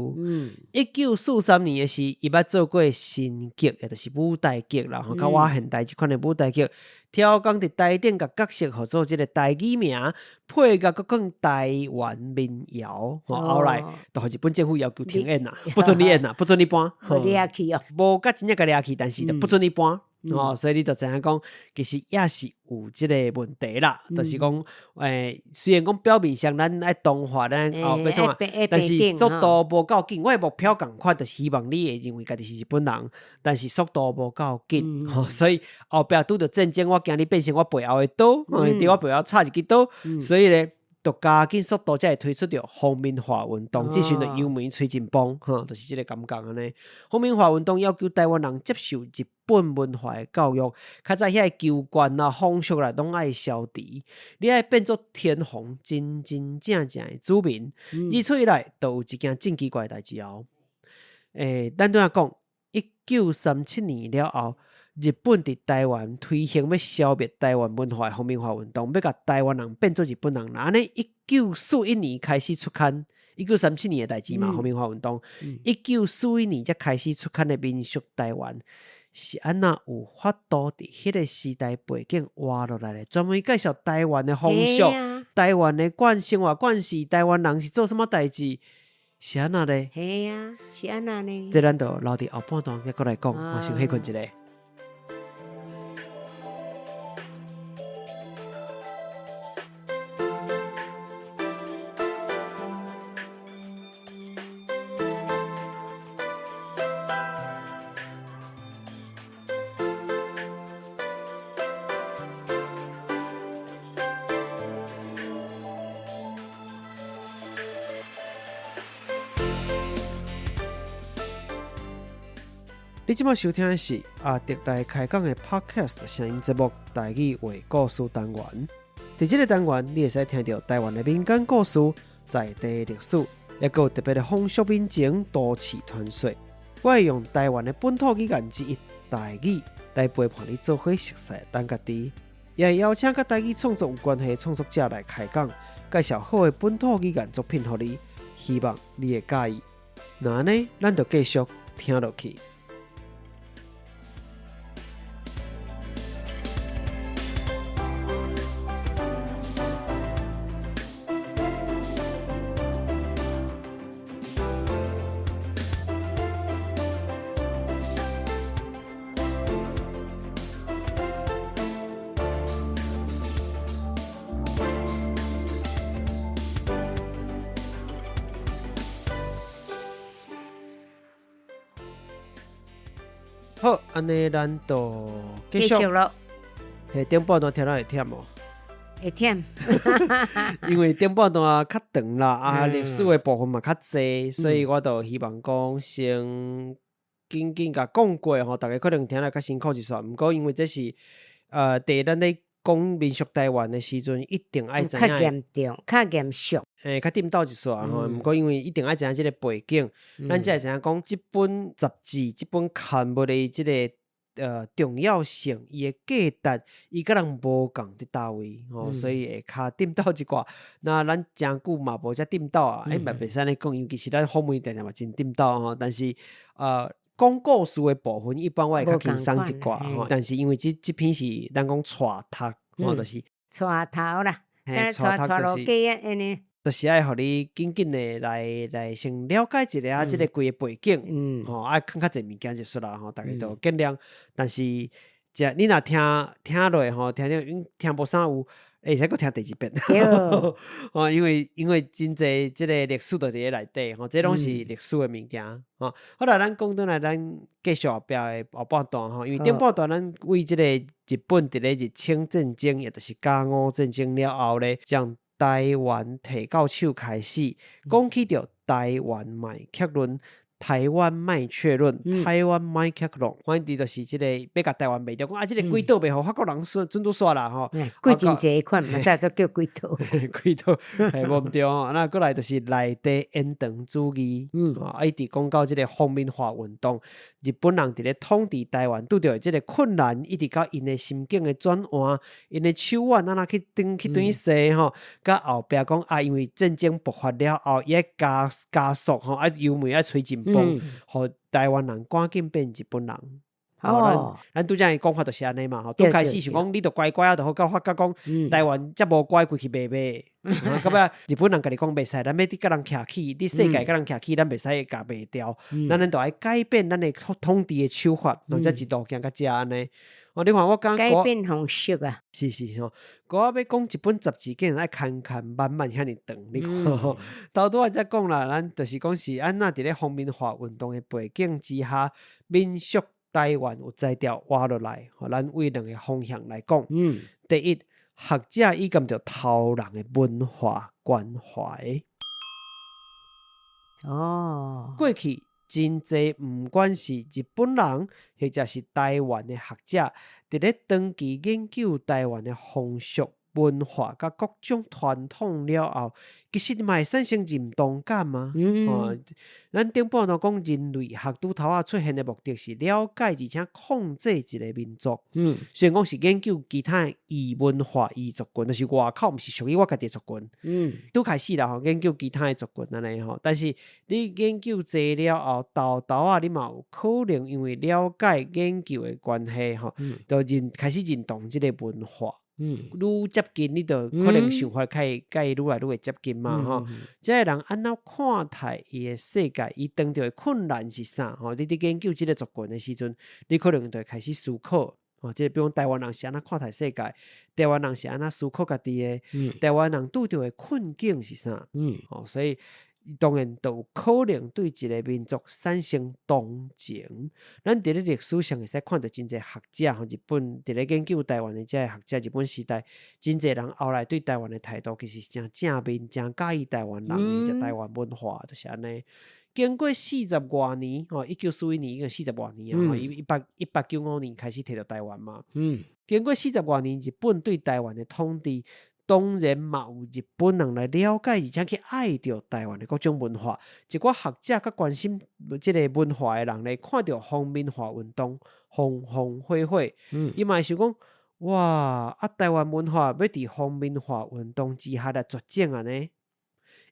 [SPEAKER 1] 1943年的時，伊捌做過新劇，也就是舞台劇啦，吼，較晚現代這款的舞台劇，挑工佇台頂共角色號做這個台語名，配樂閣講台灣民謠，吼，後來就予日本政府要求停演啦，不准你演啦，不准你搬。
[SPEAKER 2] 掠去哦。
[SPEAKER 1] 無閣真正共掠去，但是就不准你搬。哦，所以你就知影講，其實也是有這個問題啦，就是講，雖然講表面上咱愛同化咱哦，欲創啊，但是速度無夠緊。我的目標仝款，就是希望你會認為家己是日本人，但是速度無夠緊，吼，所以後壁拄著戰爭，我驚你變成我背後的刀，佇我背後插一支刀，所以咧，就加緊速度，才會推出著皇民化運動，這時陣油門催進磅，吼，就是這個感覺按呢。皇民化運動要求台灣人接受日本文化的教育，較早遐個舊慣啊、風俗啦，攏愛消除。你愛變做天皇真真正正的子民。如此一來，就有一件真奇怪的代誌哦。咱拄仔講，1937年了後，日本佇台灣推行欲消滅台灣文化的皇民化運動，欲共台灣人變做日本人。按呢，1941年開始出刊，1937年的代誌嘛，皇民化運動。1941年才開始出刊的《民俗台灣》，是按怎有法度佇彼個時代背景活落來咧？專門介紹台灣的風俗、台灣的慣生活慣勢、台灣人是做啥物代誌，是按怎咧？
[SPEAKER 2] 嘿啊，是按怎呢？
[SPEAKER 1] 這咱就留佇後半段再閣來講，我先歇睏一下。你這擺收聽的是阿迪來開講的 Podcast 聲音節目《台語話故事單元》。佇這个單元，你會使聽著台灣的民間故事、在地歷史，抑閣有特別的風俗民情、都市傳說。我會用台灣的本土語言之一台語來陪伴你做伙熟悉咱家己，也會邀請佮台語創作有關係的創作者來開講，介紹好的本土語言作品予你，希望你會佮意。那按呢，咱就繼續聽落去。好，按呢咱就繼續
[SPEAKER 2] 囉。
[SPEAKER 1] 嘿，頂半段聽了會忝無？
[SPEAKER 2] 會忝。
[SPEAKER 1] 因為頂半段較長啦，啊，歷史的部分嘛較濟，所以我就希望講先緊緊共講過吼，逐家可能聽了較辛苦一撮。毋過因為這是佇咱咧講民俗台灣的時陣，一定愛知影。
[SPEAKER 2] 較嚴重，較嚴肅。
[SPEAKER 1] 欸，較顛倒一撮吼，毋過因為一定愛知影這个背景，咱才會知影講這本雜誌、這本刊物的這个重要性，伊的價值，伊佮人無仝佇佗位吼，所以會較顛倒一寡。那咱誠久嘛無遮顛倒啊，欸嘛袂使按呢講，因為其實咱訪問定定嘛真顛倒吼，但是講故事的部分，一般我會較輕鬆一寡吼，但是因為這這篇是咱講帶讀，吼，就是
[SPEAKER 2] 帶頭啦，
[SPEAKER 1] 嘿，帶讀就是就是愛予你緊緊的來來先了解一下這个規个背景，吼，愛囥較濟物件就說啦吼，逐家都見諒。但是，這你若聽聽落吼，聽著聽無啥有，會使閣聽第二遍。吼，因為因為真濟這个歷史都佇咧內底吼，這攏是歷史的物件吼。好啦，咱講轉來，咱繼續後壁的後半段吼，因為頂半段咱為這个日本佇咧日清戰爭，也就是甲午戰爭了後咧，將台灣提到手開始，講起著台灣賣卻論，台灣賣卻論，台灣賣卻論，反正就是這个欲共台灣賣掉，講啊，這个鬼島袂予法國人准准拄煞啦吼，
[SPEAKER 2] 鬼真濟款，嘛才做叫鬼島，
[SPEAKER 1] 鬼島，嘿，無毋對吼。那過來就是內地延長主義，啊，一直講到這个皇民化運動，日本人佇咧統治台灣拄著的這个困難，一直到𪜶的心境的轉換，𪜶的手腕按怎去轉去轉勢吼，佮後壁講啊，因為戰爭爆發了後，伊愛加加速吼，啊油門愛催真磅，予台灣人趕緊變日本人。哦，咱咱拄才的講法就是按呢嘛吼，拄開始想講你著乖乖啊，著好，到發覺講台灣遮無乖，規去賣賣。到尾日本人家己講袂使，咱欲佇佮人徛起，佇世界佮人徛起，咱袂使共賣掉，咱咱著愛改變咱的統統治的手法，才一路行到遮按呢。哦，你看我剛
[SPEAKER 2] 改變方式啊，
[SPEAKER 1] 是是吼，我欲講一本雜誌，竟然愛牽牽慢慢遐爾長，你看吼，頭拄仔才講啦，咱就是講是按怎佇咧皇民化運動的背景之下，民俗台灣有才調活落來，予咱為兩个方向來講。第一，學者以及著頭人的文化關懷。過去真濟，毋管是日本人或者是台灣的學者，佇咧長期研究台灣的風俗文化佮各種傳統了後，其實嘛會產生認同感啊。哦，咱頂半段講人類學拄頭仔出現的目的是了解而且控制一个民族。雖然講是研究其他的異文化異族群，就是外口毋是屬於我家己的族群。拄開始啦吼，研究其他的族群按呢吼，但是你研究濟了後，沓沓仔你嘛有可能因為了解研究的關係吼，就認開始認同這个文化。愈接近，你就可能想法較會佮伊愈來愈會接近嘛吼。這个人按怎看待伊的世界，伊當著的困難是啥吼？你佇研究這个族群的時陣，你可能就會開始思考吼。這個比如講台灣人是按怎看待世界，台灣人是按怎思考家己的，台灣人拄著的困境是啥？吼，所以當然就有可能對一个民族產生同情。咱佇咧歷史上會使看著真濟學者吼，日本佇咧研究台灣的這个學者，日本時代真濟人後來對台灣的態度其實是誠正面，誠佮意台灣人，而且台灣文化就是按呢。經過四十外年，吼，1941年已經四十外年啊，1895年開始提著台灣嘛。經過四十外年，日本對台灣的統治，當然嘛有日本人來了解，而且去愛著台灣的各種文化。一寡學者佮關心這个文化的人咧，看著皇民化運動紅紅火火，伊嘛會想講：哇！啊，台灣文化欲佇皇民化運動之下來絕種按呢？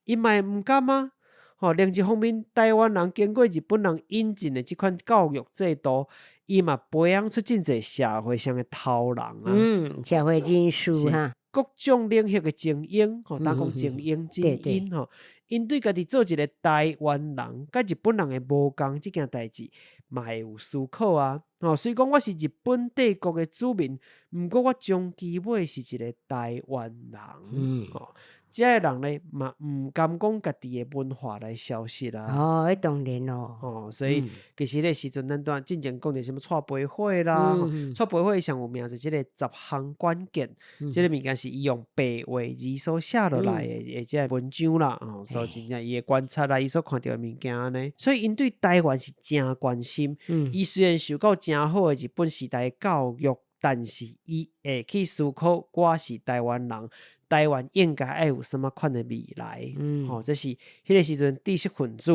[SPEAKER 1] 伊嘛會毋甘啊！吼，另一方面，台灣人經過日本人引進的這款教育制度，伊嘛培養出真濟社會上的頭人啊。
[SPEAKER 2] 嗯，社會人士哈，
[SPEAKER 1] 各種領域的精英，吼，當講精英、精英吼，𪜶對家己做一个台灣人，佮日本人的無仝這件代誌，嘛會有思考啊。吼，雖講我是日本帝國的子民，毋過我終其尾是一个台灣人。吼，這个人咧嘛毋甘講家己的文化來消失啊。
[SPEAKER 2] 哦，彼當然咯。
[SPEAKER 1] 吼，所以其實彼个時陣，咱拄仔進前講著啥物蔡培火啦，蔡培火上有名就這个十項關鍵，這个物件是伊用白話字所寫落來的這个文章啦，吼，所以真正伊的觀察啦，伊所看著的物件按呢，所以𪜶對台灣是誠關心。伊雖然受到誠好的日本時代的教育，但是伊會去思考，我是台灣人，台灣應該愛有啥物款的未來。吼，這是彼个時陣知識分子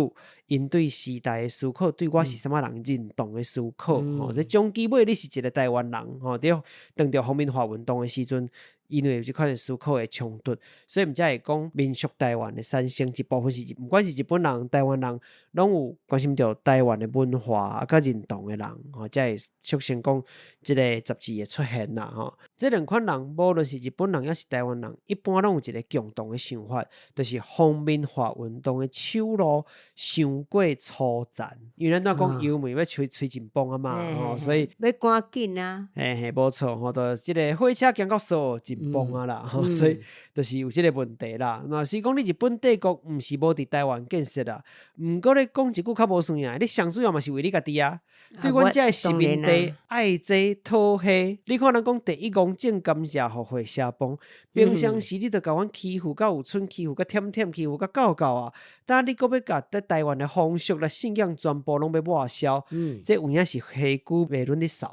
[SPEAKER 1] 𪜶對時代的思考，對我是啥物人認同的思考。吼，這終其尾你是一个台灣人，吼，佇當著皇民化運動的時陣，因為有這款的思考的衝突，所以毋才會講民俗台灣的產生一部分是毋管是日本人、台灣人，攏有關心著台灣的文化啊，佮認同的人，吼，才會促成講這个雜誌的出現啦，吼。這兩款人，無論是日本人抑是台灣人，一般攏有一个共同的想法，就是皇民化運動的手路傷過粗殘，因為咱拄仔講油門欲催催緊繃啊嘛，吼，所以
[SPEAKER 2] 欲趕緊啊。
[SPEAKER 1] 嘿嘿，無錯吼，就這个火車行到煞緊繃啊啦，吼，所以就是有這个問題啦。若是講你日本帝國毋是無佇台灣建設啦，毋過你講一句較無算的，你上主要嘛是為你家己啊。對阮遮的殖民地愛這討彼，你看咱講第一公正感謝予火車崩，平常時你著共阮欺負甲有賰，欺負甲忝忝，欺負甲夠夠啊！但你閣欲共佇台灣的風俗啦、信仰全部攏欲抹消，這有影是火久袂忍咧掃，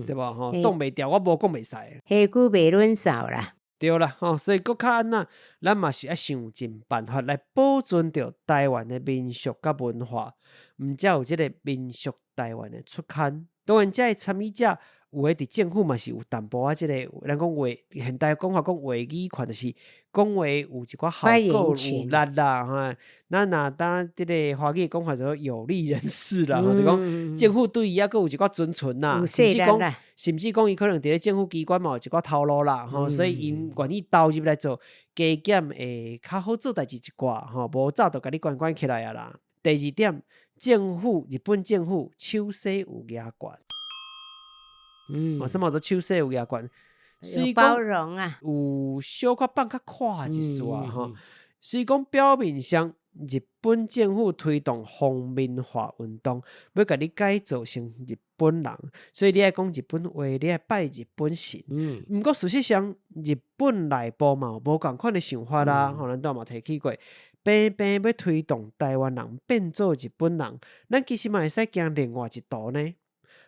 [SPEAKER 1] 對無吼？擋袂牢，我無講袂使。
[SPEAKER 2] 火久袂忍掃啦。
[SPEAKER 1] 對啦，吼，所以閣較按怎，咱嘛是愛想盡辦法來保存著台灣的民俗佮文化，毋才有這个民俗台灣的出刊。當然，遮的參與者有的佇政府嘛是有淡薄仔這个，咱講話現代講法講話語權，就是講話有一寡效果有力啦，哈。咱若當這个華語講法就有利人士啦，就講政府對伊猶閣有一寡尊存啦，甚至講伊可能佇咧政府機關嘛有一寡頭路啦，吼，所以𪜶願意投入來做加減會較好做代誌一寡，吼，無早就共你關關起來啊啦。第二點，政府日本政府手勢有額權，啥物叫做手勢有額權？
[SPEAKER 2] 有包容啊，
[SPEAKER 1] 有小可放較闊一絲啊，吼。雖講表面上日本政府推動皇民化運動，欲共你改造成日本人，所以你愛講日本話，你愛拜日本神。毋過事實上，日本內部嘛有無仝款的想法啦，吼，咱拄仔嘛提起過，平平欲推動台灣人變做日本人，咱其實嘛會使行另外一途呢。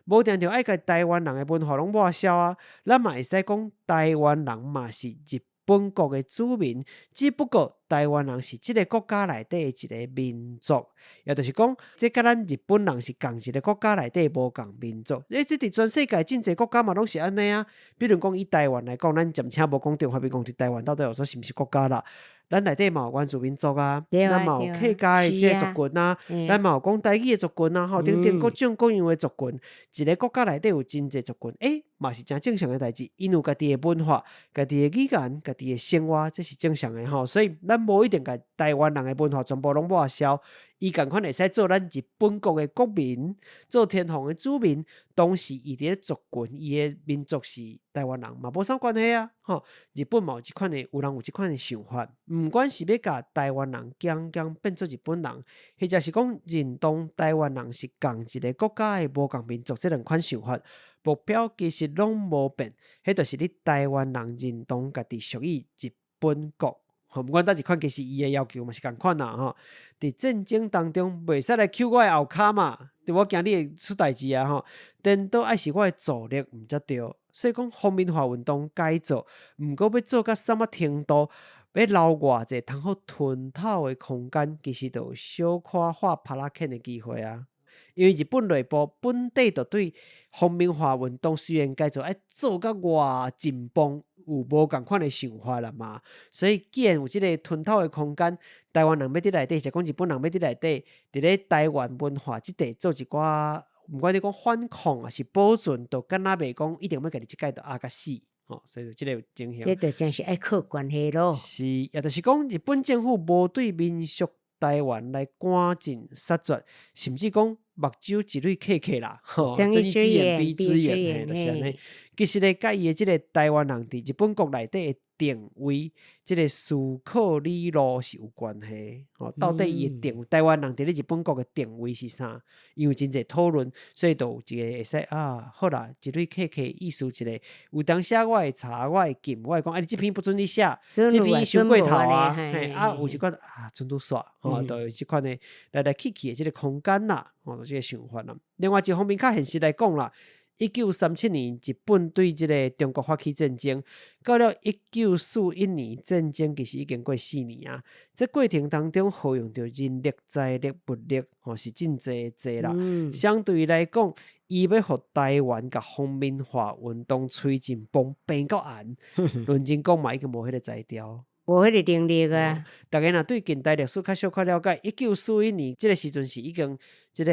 [SPEAKER 1] 無定著愛共台灣人的文化攏抹消啊，咱嘛會使講台灣人嘛是日本國的子民，只不過台灣人是這个國家內底的一个民族，也就是講，這佮咱日本人是仝一个國家內底無仝民族。欸，這佇全世界真濟國家嘛攏是按呢啊。比如講以台灣來講，咱暫且無講中華民國佇台灣到底有說是毋是國家啦。咱內底嘛有原住民族啊，咱嘛有客家的這個族群啊，咱嘛有講台語的族群啊，吼，等等各種各樣的族群。一个國家內底有真濟族群，欸，嘛是誠正常的代誌。𪜶有家己的文化、家己的語言、家己的生活，這是正常的吼。所以咱無一定共台灣人的文化全部攏抹消，伊仝款會使做咱日本國的國民，做天皇的子民。當時伊佇咧族群，伊的民族是台灣人，嘛無啥關係啊。吼，日本嘛有這款的，有人有這款的想法，毋管是欲共台灣人強強變做日本人，或者是講認同台灣人是仝一个國家的無仝民族，這兩款想法目標其實攏無變，彼就是你台灣人認同家己屬於日本國。吼，毋管佗一款，其實伊的要求嘛是仝款啦吼。佇戰爭當中，袂使來搝我的後跤嘛，對我驚你會出代誌啊吼。顛倒愛是我的助力毋才對，所以講皇民化運動該做，毋過欲做到啥物程度，欲留偌濟通好吞吐的空間，其實就有小可畫帕拉肯的機會啊。因為日本內部本底就對皇民化運動雖然該做愛做甲偌緊繃，有無仝款的想法啦嘛。所以既然有這个吞吐的空間，台灣人欲佇內底，或者講日本人欲佇內底，佇咧台灣文化這塊做一寡，毋管你講反抗抑是保存，都敢若袂講一定欲共你這擺都壓甲死，吼，所以就這个情形。
[SPEAKER 2] 這就真是愛靠關係囉。
[SPEAKER 1] 是，也就是講日本政府無對民俗台灣來趕盡殺絕，甚至講目睭一蕊瞌瞌啦，吼，睜一隻眼閉一隻眼，嘿，就是按呢。其實咧，佮伊的這个台灣人佇日本國內底的定位，這个思考理路是有關係。吼，到底伊的定位，台灣人佇咧日本國的定位是啥？因為真濟討論，所以就有一个會使啊，好啦，一蕊瞌瞌意思一个，有當時我會查，我會禁，我會講，啊，你這篇不准你寫，這篇傷過頭啊，嘿，啊，有一款啊，準拄煞，吼，就有這款的來來去去的這个空間啦，吼，就這个想法啦。另外一方面較現實來講啦。1937年，日本對這个中國發起戰爭，到了1941年戰爭，其實已經過4年啊。這過程當中，耗用著人力、財力、物力，吼是真濟濟啦。相對來講，伊欲予台灣共皇民化運動催進崩變夠硬，認真講嘛，已經無彼个才調。
[SPEAKER 2] 無彼个能力啊！
[SPEAKER 1] 逐家若對近代歷史較小可了解，1941年這个時陣是已經這个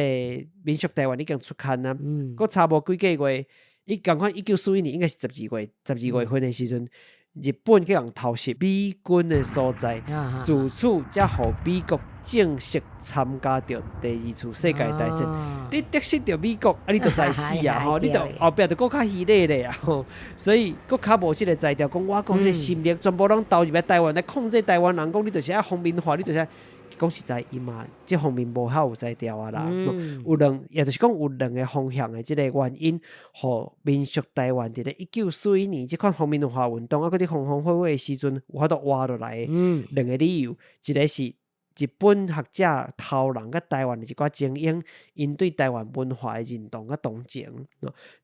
[SPEAKER 1] 民俗台灣已經出刊啊，閣差無幾个月，伊仝款1941年應該是12月，12月份的時陣，日本去共偷襲美軍的所在，自此才予美國正式參加著第二次世界大戰。你得失著美國，啊，你就知死啊！吼，你就後壁就閣較虛禮咧啊！吼，所以閣較無這个才調，講我講彼个心力全部攏投入來台灣來控制台灣人，講你就是愛皇民化，你就是愛講實在，伊嘛這方面無遐有才調啊啦。有兩，也就是講有兩个方向的這个原因，予民俗台灣佇咧1941年這款皇民化運動，啊，閣佇風風火火的時陣，有法度活落來的兩個理由，一个是日本學者頭人佮台灣的一寡精英，𪜶對台灣文化的認同佮同情。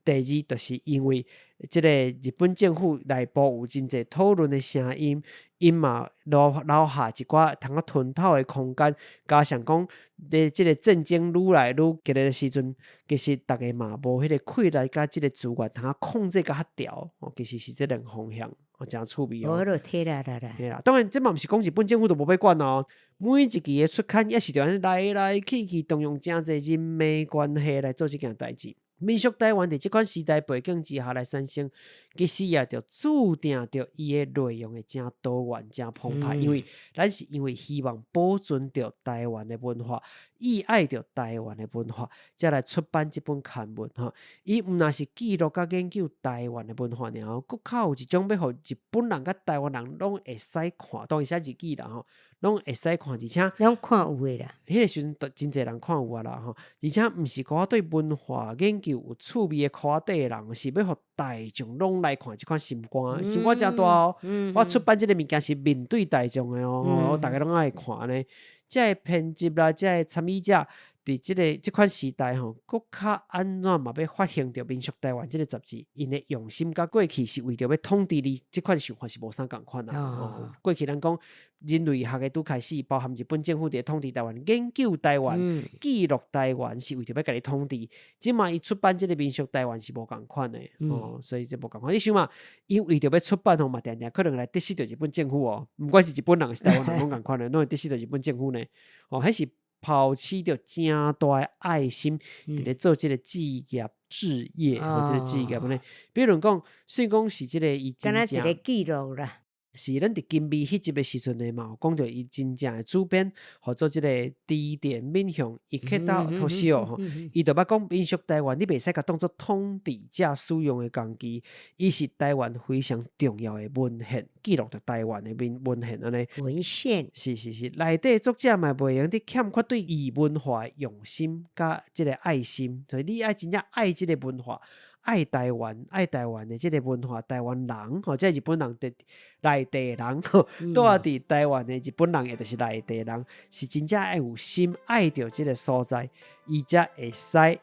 [SPEAKER 1] 第二，就是因為這个日本政府內部有真濟討論的聲音，𪜶嘛留下一寡通好吞吐的空間，加上講佇這个戰爭愈來愈激烈的時陣，其實逐家嘛無彼个氣力佮這个資源通好控制甲較牢，其實是這兩方向，誠趣味哦。
[SPEAKER 2] 無彼落體力啦啦。
[SPEAKER 1] 嘿啦，當然這嘛毋是講日本政府都無欲管哦，每一期的出刊也是著按呢來來去去，動用誠濟人脈關係來做這件代誌。民俗台灣佇這款時代背景之下來產生，其實也就注定著伊的內容會誠多元、誠澎湃。因為咱是因為希望保存著台灣的文化，意愛著台灣的文化，才來出版這本刊物吼。伊毋但是記錄佮研究台灣的文化爾，閣較有一種欲予日本人佮台灣人攏會使看，當然寫日語啦吼，攏會使看，而且
[SPEAKER 2] 攏看有的啦。
[SPEAKER 1] 彼个時陣，真濟人看有啊啦吼，而且毋是講對文化研究有趣味的圈底的人，是欲予大眾攏來看這款心肝，心肝誠大哦。我出版這个物件是面對大眾的哦，逐家攏愛看呢。這个編輯啦，這个參與者，佇這个這款時代吼，閣較按怎嘛欲發行著民俗台灣這个雜誌，𪜶的用心佮過去是為著欲統治你，這款想法是無啥仝款啦。過去咱講人類學的拄開始，包含日本政府佇咧統治台灣、研究台灣、記錄台灣，是為著欲共你統治。這馬伊出版這个民俗台灣是無仝款的，哦，所以這無仝款。你想嘛，𪜶為著欲出版吼嘛，定定可能來得失著日本政府哦，毋管是日本人抑是台灣人，攏仝款的，攏會得失著日本政府呢。哦，彼是拋棄著誠大的愛心，佇咧做這个志業志業，吼，這个志業呢。比如講，雖然講是這个伊真正
[SPEAKER 2] 敢若一個記錄啦。
[SPEAKER 1] 是咱佇金美彼集的時陣呢，嘛有講著伊真正的主編，號做這个池田敏雄伊去到托西哦吼，伊就捌講民俗台灣，你袂使共當做統治者使用的工具，伊是台灣非常重要的文獻記錄著台灣的文文獻按呢。
[SPEAKER 2] 文獻。
[SPEAKER 1] 是是是，內底作者嘛袂用得欠缺對異文化的用心佮這個愛心，所以你愛真正愛這個文化，愛台灣，愛台灣的這個文化，台灣人吼，這日本人佇內地人吼，住佇台灣的日本人，也就是內地人，是真正愛有心愛著這個所在，伊才會使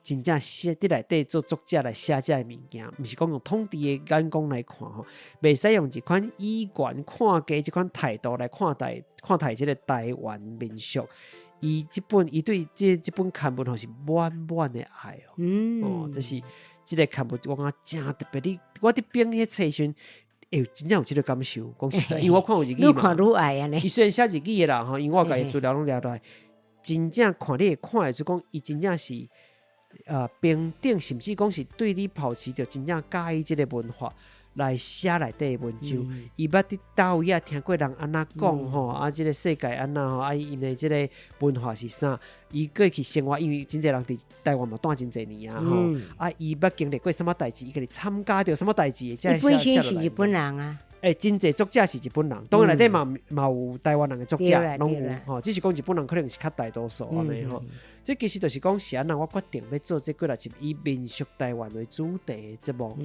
[SPEAKER 1] 真正寫佇內底做作者來寫這个物件，毋是講用統治的眼光來看吼，袂使用一款以懸看低這款態度來看待看待這個台灣民俗。伊這本伊對這這本刊物吼是滿滿的愛哦，哦，這是這個刊物我感覺誠特別。你我佇編彼冊時陣，會真正有這個感受。講實在，因為我看有日語嘛，
[SPEAKER 2] 愈看愈愛按呢。
[SPEAKER 1] 伊雖然寫日語的啦吼，因為我共伊資料攏掠落來，真正看你會看會出講，伊真正是平等，甚至講是對你抱持著真正佮意這個文化來寫內底的文章。伊捌佇佗位仔聽過人按怎講吼，啊，這個世界按怎吼，啊，𪜶的這個文化是啥？伊過去生活，因為真濟人佇台灣嘛蹛真濟年啊吼，啊，伊捌經歷過啥物代誌，伊家己參加著啥物代誌，
[SPEAKER 2] 伊本身是日本人啊。
[SPEAKER 1] 欸，真濟作者是日本人，當然內底嘛嘛有台灣人的作者，攏有吼，只是講日本人可能是較大多數按呢吼。這其實就是講是按怎我決定欲做這幾若集以民俗台灣為主題的節目。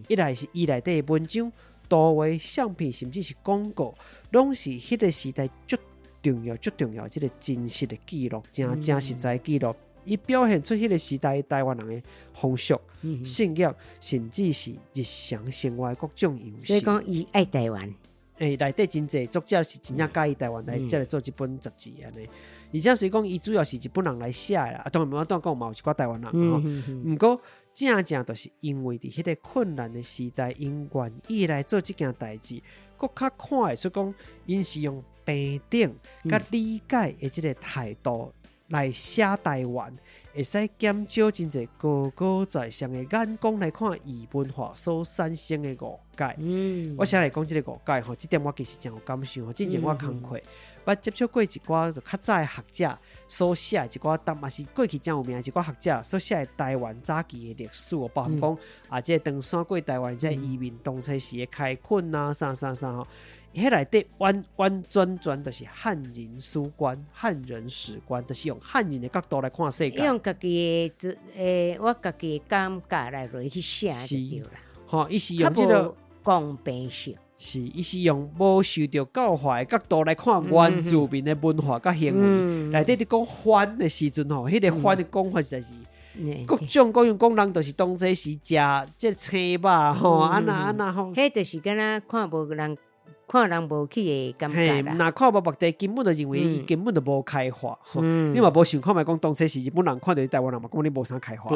[SPEAKER 1] 一來是伊內底的文章、圖畫、相片，甚至是廣告，攏是彼個時代足重要、足重要這個真實的記錄，誠誠實在的記錄。伊表現出彼個時代台灣人的風俗、信仰，甚至是日常生活的各種樣式。
[SPEAKER 2] 所以講，伊愛台灣。
[SPEAKER 1] 欸，內底真濟作者是真正佮意台灣來，才來做這本雜誌按呢。而且雖講伊主要是日本人來寫的啦，啊，當然我拄仔講嘛有一寡台灣人吼。毋過正正就是因為佇彼個困難的時代，𪜶願意來做這件代誌，閣較看會出講，𪜶是用平等佮理解的這個態度來寫台灣，會使減少真濟高高在上的眼光來看異文化所產生的誤解。我先來講這個誤解吼，這點我其實誠有感受吼。之前我工課捌接觸過一寡較早的學者所寫的一寡，但嘛是過去誠有名的一寡學者所寫的台灣早期的歷史，包含講啊，這個唐山過台灣這個移民當初時的開墾啊，啥啥啥吼。彼內底完完全全就是漢人史觀、漢人史觀，就是用漢人的角度來看世界。
[SPEAKER 2] 用家己的欸，我家己的感覺來落去寫就對啦。
[SPEAKER 1] 吼，伊是用這個
[SPEAKER 2] 公平性。
[SPEAKER 1] 是，伊是用無受著教化的角度來看原住民的文化佮行為。內底佇講番的時陣吼，彼個番的講法實在是各種各樣講人，就是當初是食這青肉吼，按怎按怎吼。
[SPEAKER 2] 彼就是敢若看無人。看人無起的感覺啦。
[SPEAKER 1] 若看無目地，根本就認為伊根本就無開化。你嘛無想看覓講當初是日本人看著台灣人嘛，講你無啥開化。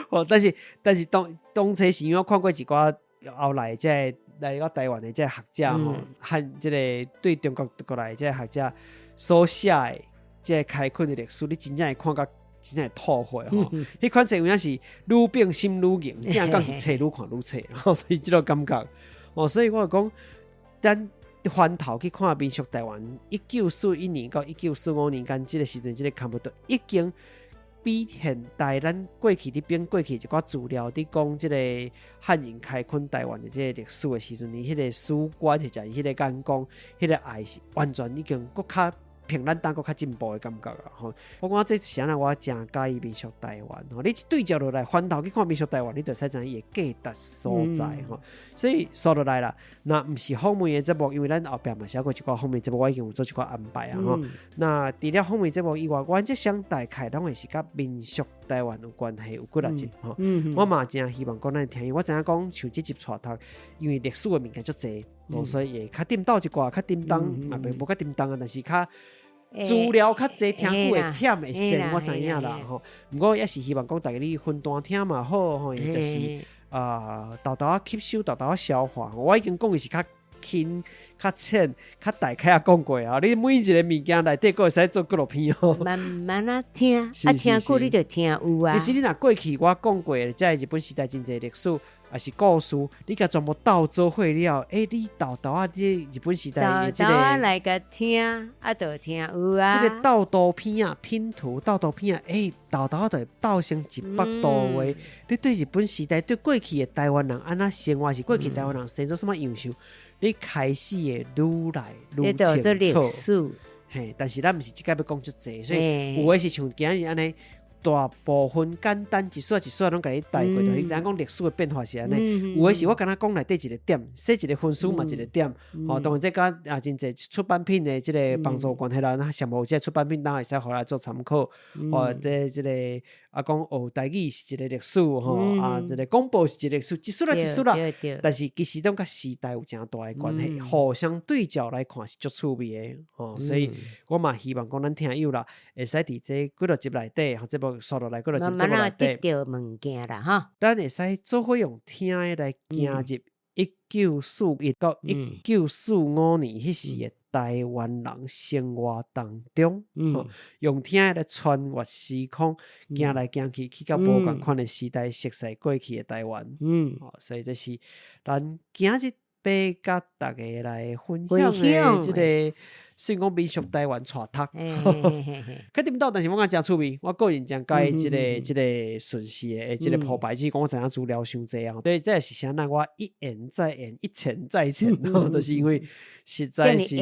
[SPEAKER 1] 哦，但是但是當當初是因為我看過一寡後來這個來到台灣的這個學者吼，和這個對中國過來的這個學者所寫的這個開墾的歷史，你真正會看甲真正會吐血吼。彼款冊有影是愈變心愈硬，正講是冊愈看愈冊，吼，是這個感覺。哦，所以我講，咱翻頭去看民俗台灣，1941年到1945年間，這個時陣，這個刊物都已經比現代咱過去佇編過去一寡資料，佇講這個漢人開墾台灣的這個歷史的時陣，伊彼個史觀或者伊彼個眼光，彼個愛是完全已經閣較憑咱當閣較進步的感覺啊！吼，我感覺這是按怎我誠佮意民俗台灣吼，你一對照落來，翻頭去看民俗台灣，你就會使知影伊的價值所在吼。所以說落來啦，若毋是訪問的節目，因為咱後壁嘛寫過一寡訪問節目，我已經有做一寡安排啊吼。那除了訪問節目以外，原則上大概攏會是佮民俗台灣有關係，有幾若集吼。我嘛誠希望講咱聽友，我知影講像這集帶讀，因為歷史的物件足濟，所以會較顛倒一寡，較沉重，嘛袂無較沉重啊，但是較資料較濟，聽久會忝會瀉，我知影啦吼。毋過也是希望講逐家你分段聽嘛好吼，就是啊，沓沓仔吸收，沓沓仔消化。我已經講的是較輕、較淺、較大概仔講過啊。你每一個物件內底閣會使做幾落篇哦。
[SPEAKER 2] 慢慢仔聽，啊聽久你就聽有啊。
[SPEAKER 1] 其實你若過去我講過的，這日本時代真濟歷史，抑是故事，你共全部鬥做伙了，欸，你沓沓仔這日本時代的這個，
[SPEAKER 2] 沓沓仔來共聽，啊，就聽有啊。
[SPEAKER 1] 這個鬥圖片仔，拼圖鬥圖片仔，欸，沓沓仔就鬥成一幅圖畫。你對日本時代，對過去的台灣人按怎生活，是過去台灣人生做啥物樣式，你開始會愈來愈
[SPEAKER 2] 這都
[SPEAKER 1] 清楚。
[SPEAKER 2] 做歷史，
[SPEAKER 1] 嘿，但是咱毋是這擺欲講足濟，所以
[SPEAKER 2] 嘿
[SPEAKER 1] 有的是像今日按呢，大部分簡單一撮一撮攏共你帶過，就是知影講歷史的變化是按呢。有的是我敢若講內底一個點，寫一個分數嘛一個點，吼，當然這佮啊真濟出版品的這個幫助關係啦，咱上無這個出版品，咱會使予來做參考。吼，這個啊講學台語是一個歷史吼，啊這個廣播是一個歷史，一撮啦一撮啦。但是其實攏佮時代有誠大的關係，互相對照來看是足趣味的吼，所以我嘛希望講咱聽友啦，會使佇這幾落集內底，吼，節目紲落來幾落集
[SPEAKER 2] 慢
[SPEAKER 1] 節目內
[SPEAKER 2] 慢得
[SPEAKER 1] 底，
[SPEAKER 2] 著物件啦，吼。
[SPEAKER 1] 咱會使做伙用聽的來行入1941到1945年彼時的台灣人生活當中，吼，用聽的來穿越時空，行來行去，去到無仝款的時代，熟似過去的台灣。吼，所以這是咱今日欲佮大家來分享的這個，雖然講民俗台灣帶讀，較顛倒，但是我感覺誠趣味，我個人誠佮意這個這個順序的這個鋪排，只是講我知影資料傷濟啊，所以這是啥人我一言再言，一前再前，就是因為實在是，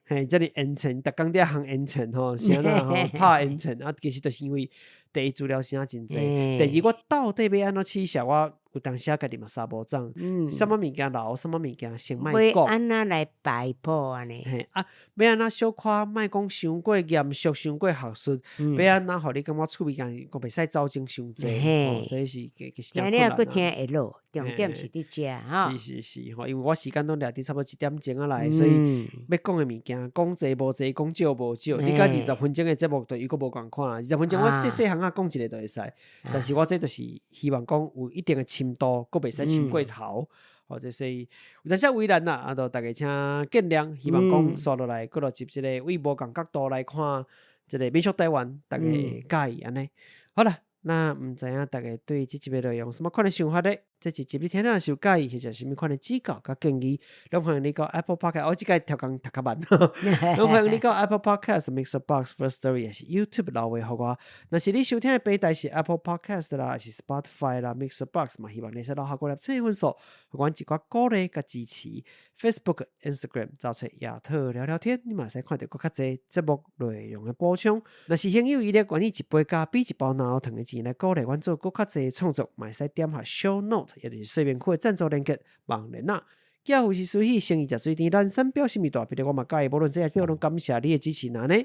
[SPEAKER 1] 嘿，遮爾緣淺，逐工佇遐烘緣淺吼，是按怎吼，拍緣淺啊，其實就是因為第一資料啥真濟，第二我到底欲按怎取捨，我有當時家己嘛三無總，啥物物件留，啥物物件先莫講。
[SPEAKER 2] 按怎來擺布按呢？
[SPEAKER 1] 嘿啊，欲按怎小可莫講傷過嚴肅，傷過學術，欲按怎予你感覺趣味感，閣袂使走鐘傷濟，吼，這是其實誠困難。
[SPEAKER 2] 聽了閣聽會落，重點是佇遮吼。
[SPEAKER 1] 是是是，吼，因為我時間攏掠佇差不多一點鐘仔內，所以欲講的物件講濟無濟，講少無少。你講20分鐘的節目就又閣無仝款，20分鐘我細細項仔講一個就會使，但是我這就是希望講有一定的深度，閣袂使深過頭，或者是有當時為難啦，啊，就大家請見諒。希望講紲落來，閣落集這個為無仝角度來看，這個民俗台灣，大家會佮意按呢。好啦，那毋知影大家對這集的內容有啥物款的想法咧？這一集你聽了是有佮意，或者啥物款的指教佮建議，攏歡迎你到 Apple Podcast。我這擺調工讀較慢，攏歡迎你到 Apple Podcast、Mixer Box、Firstory，抑是 YouTube 留話予我。若是你收聽的平台是 Apple Podcast 啦，抑是 Spotify 啦、Mixer Box 嘛，希望你會使留下五粒星分數，予阮一寡鼓勵佮支持。Facebook、Instagram 找揣亞特聊聊天，你嘛會使看著閣較濟節目內容的補充。若是行有餘力，願意一杯咖啡、一包奶糖的錢來鼓勵阮做閣較濟創作，嘛會使點下 Show Note，也就是說明區的贊助連結網連仔。寄付是隨喜，誠意食水甜，咱三表心意大筆的，我嘛佮意，無論這下少，攏感謝你的支持，那呢，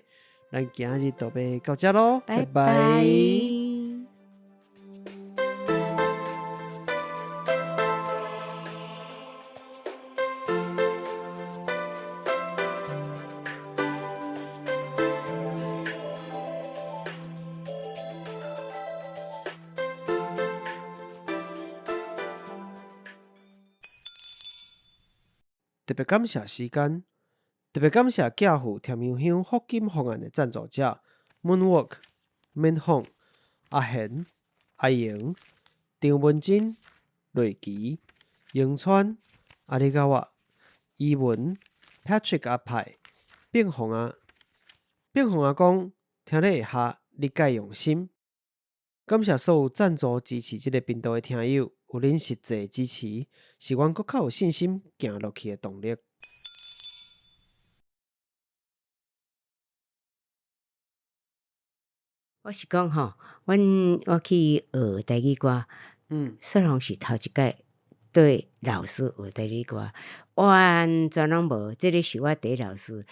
[SPEAKER 1] 咱今日就欲到遮囉，
[SPEAKER 2] 拜拜。
[SPEAKER 1] 特別感謝時間，特別感謝寄付甜香香福金方案的贊助者：Moonwork、免鳳、阿賢、阿瑩、張文珍、瑞奇、永川、阿里嘎哇、伊文、Patrick 阿派、變鳳啊、變鳳阿公，聽咧會下，你蓋用心。感謝所有贊助支持這個頻道的聽友，有恁實際支持，是阮閣較有信心行落去的動力。
[SPEAKER 2] 我是講吼，阮我去學台語歌，雖然是頭一擺對老師學台語歌，完全攏無，這个是我第一老師。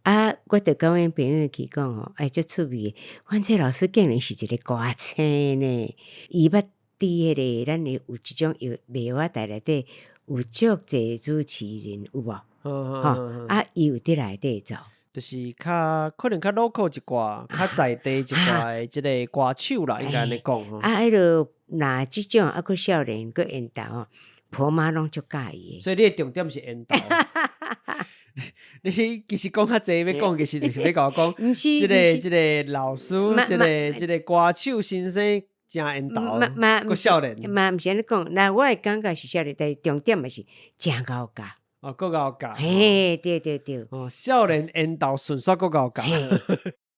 [SPEAKER 2] 啊，我就佮阮朋友去講吼，哎，足趣味的，阮這老師竟然是一個歌星呢。伊捌佇彼个咱的有一種藥賣我台內底有足濟主持人有無？吼，啊，伊有佇內底做。
[SPEAKER 1] 就是較可能較 local 一寡，較在地一寡的這个歌手啦，應該按呢講吼。
[SPEAKER 2] 啊，彼落若這種啊，閣少年閣緣投吼，婆媽攏足佮意的。
[SPEAKER 1] 所以你的重點是緣投。你其實講較濟欲講，其實就是欲共我講，這个這个老師，這个這个歌手先生誠緣投，閣少年。
[SPEAKER 2] 嘛毋是按呢講，那我的感覺是少年，但是重點嘛是誠𠢕教。
[SPEAKER 1] 哦，閣𠢕教。
[SPEAKER 2] 嘿，對對對。
[SPEAKER 1] 哦，少年緣投，順煞閣𠢕教。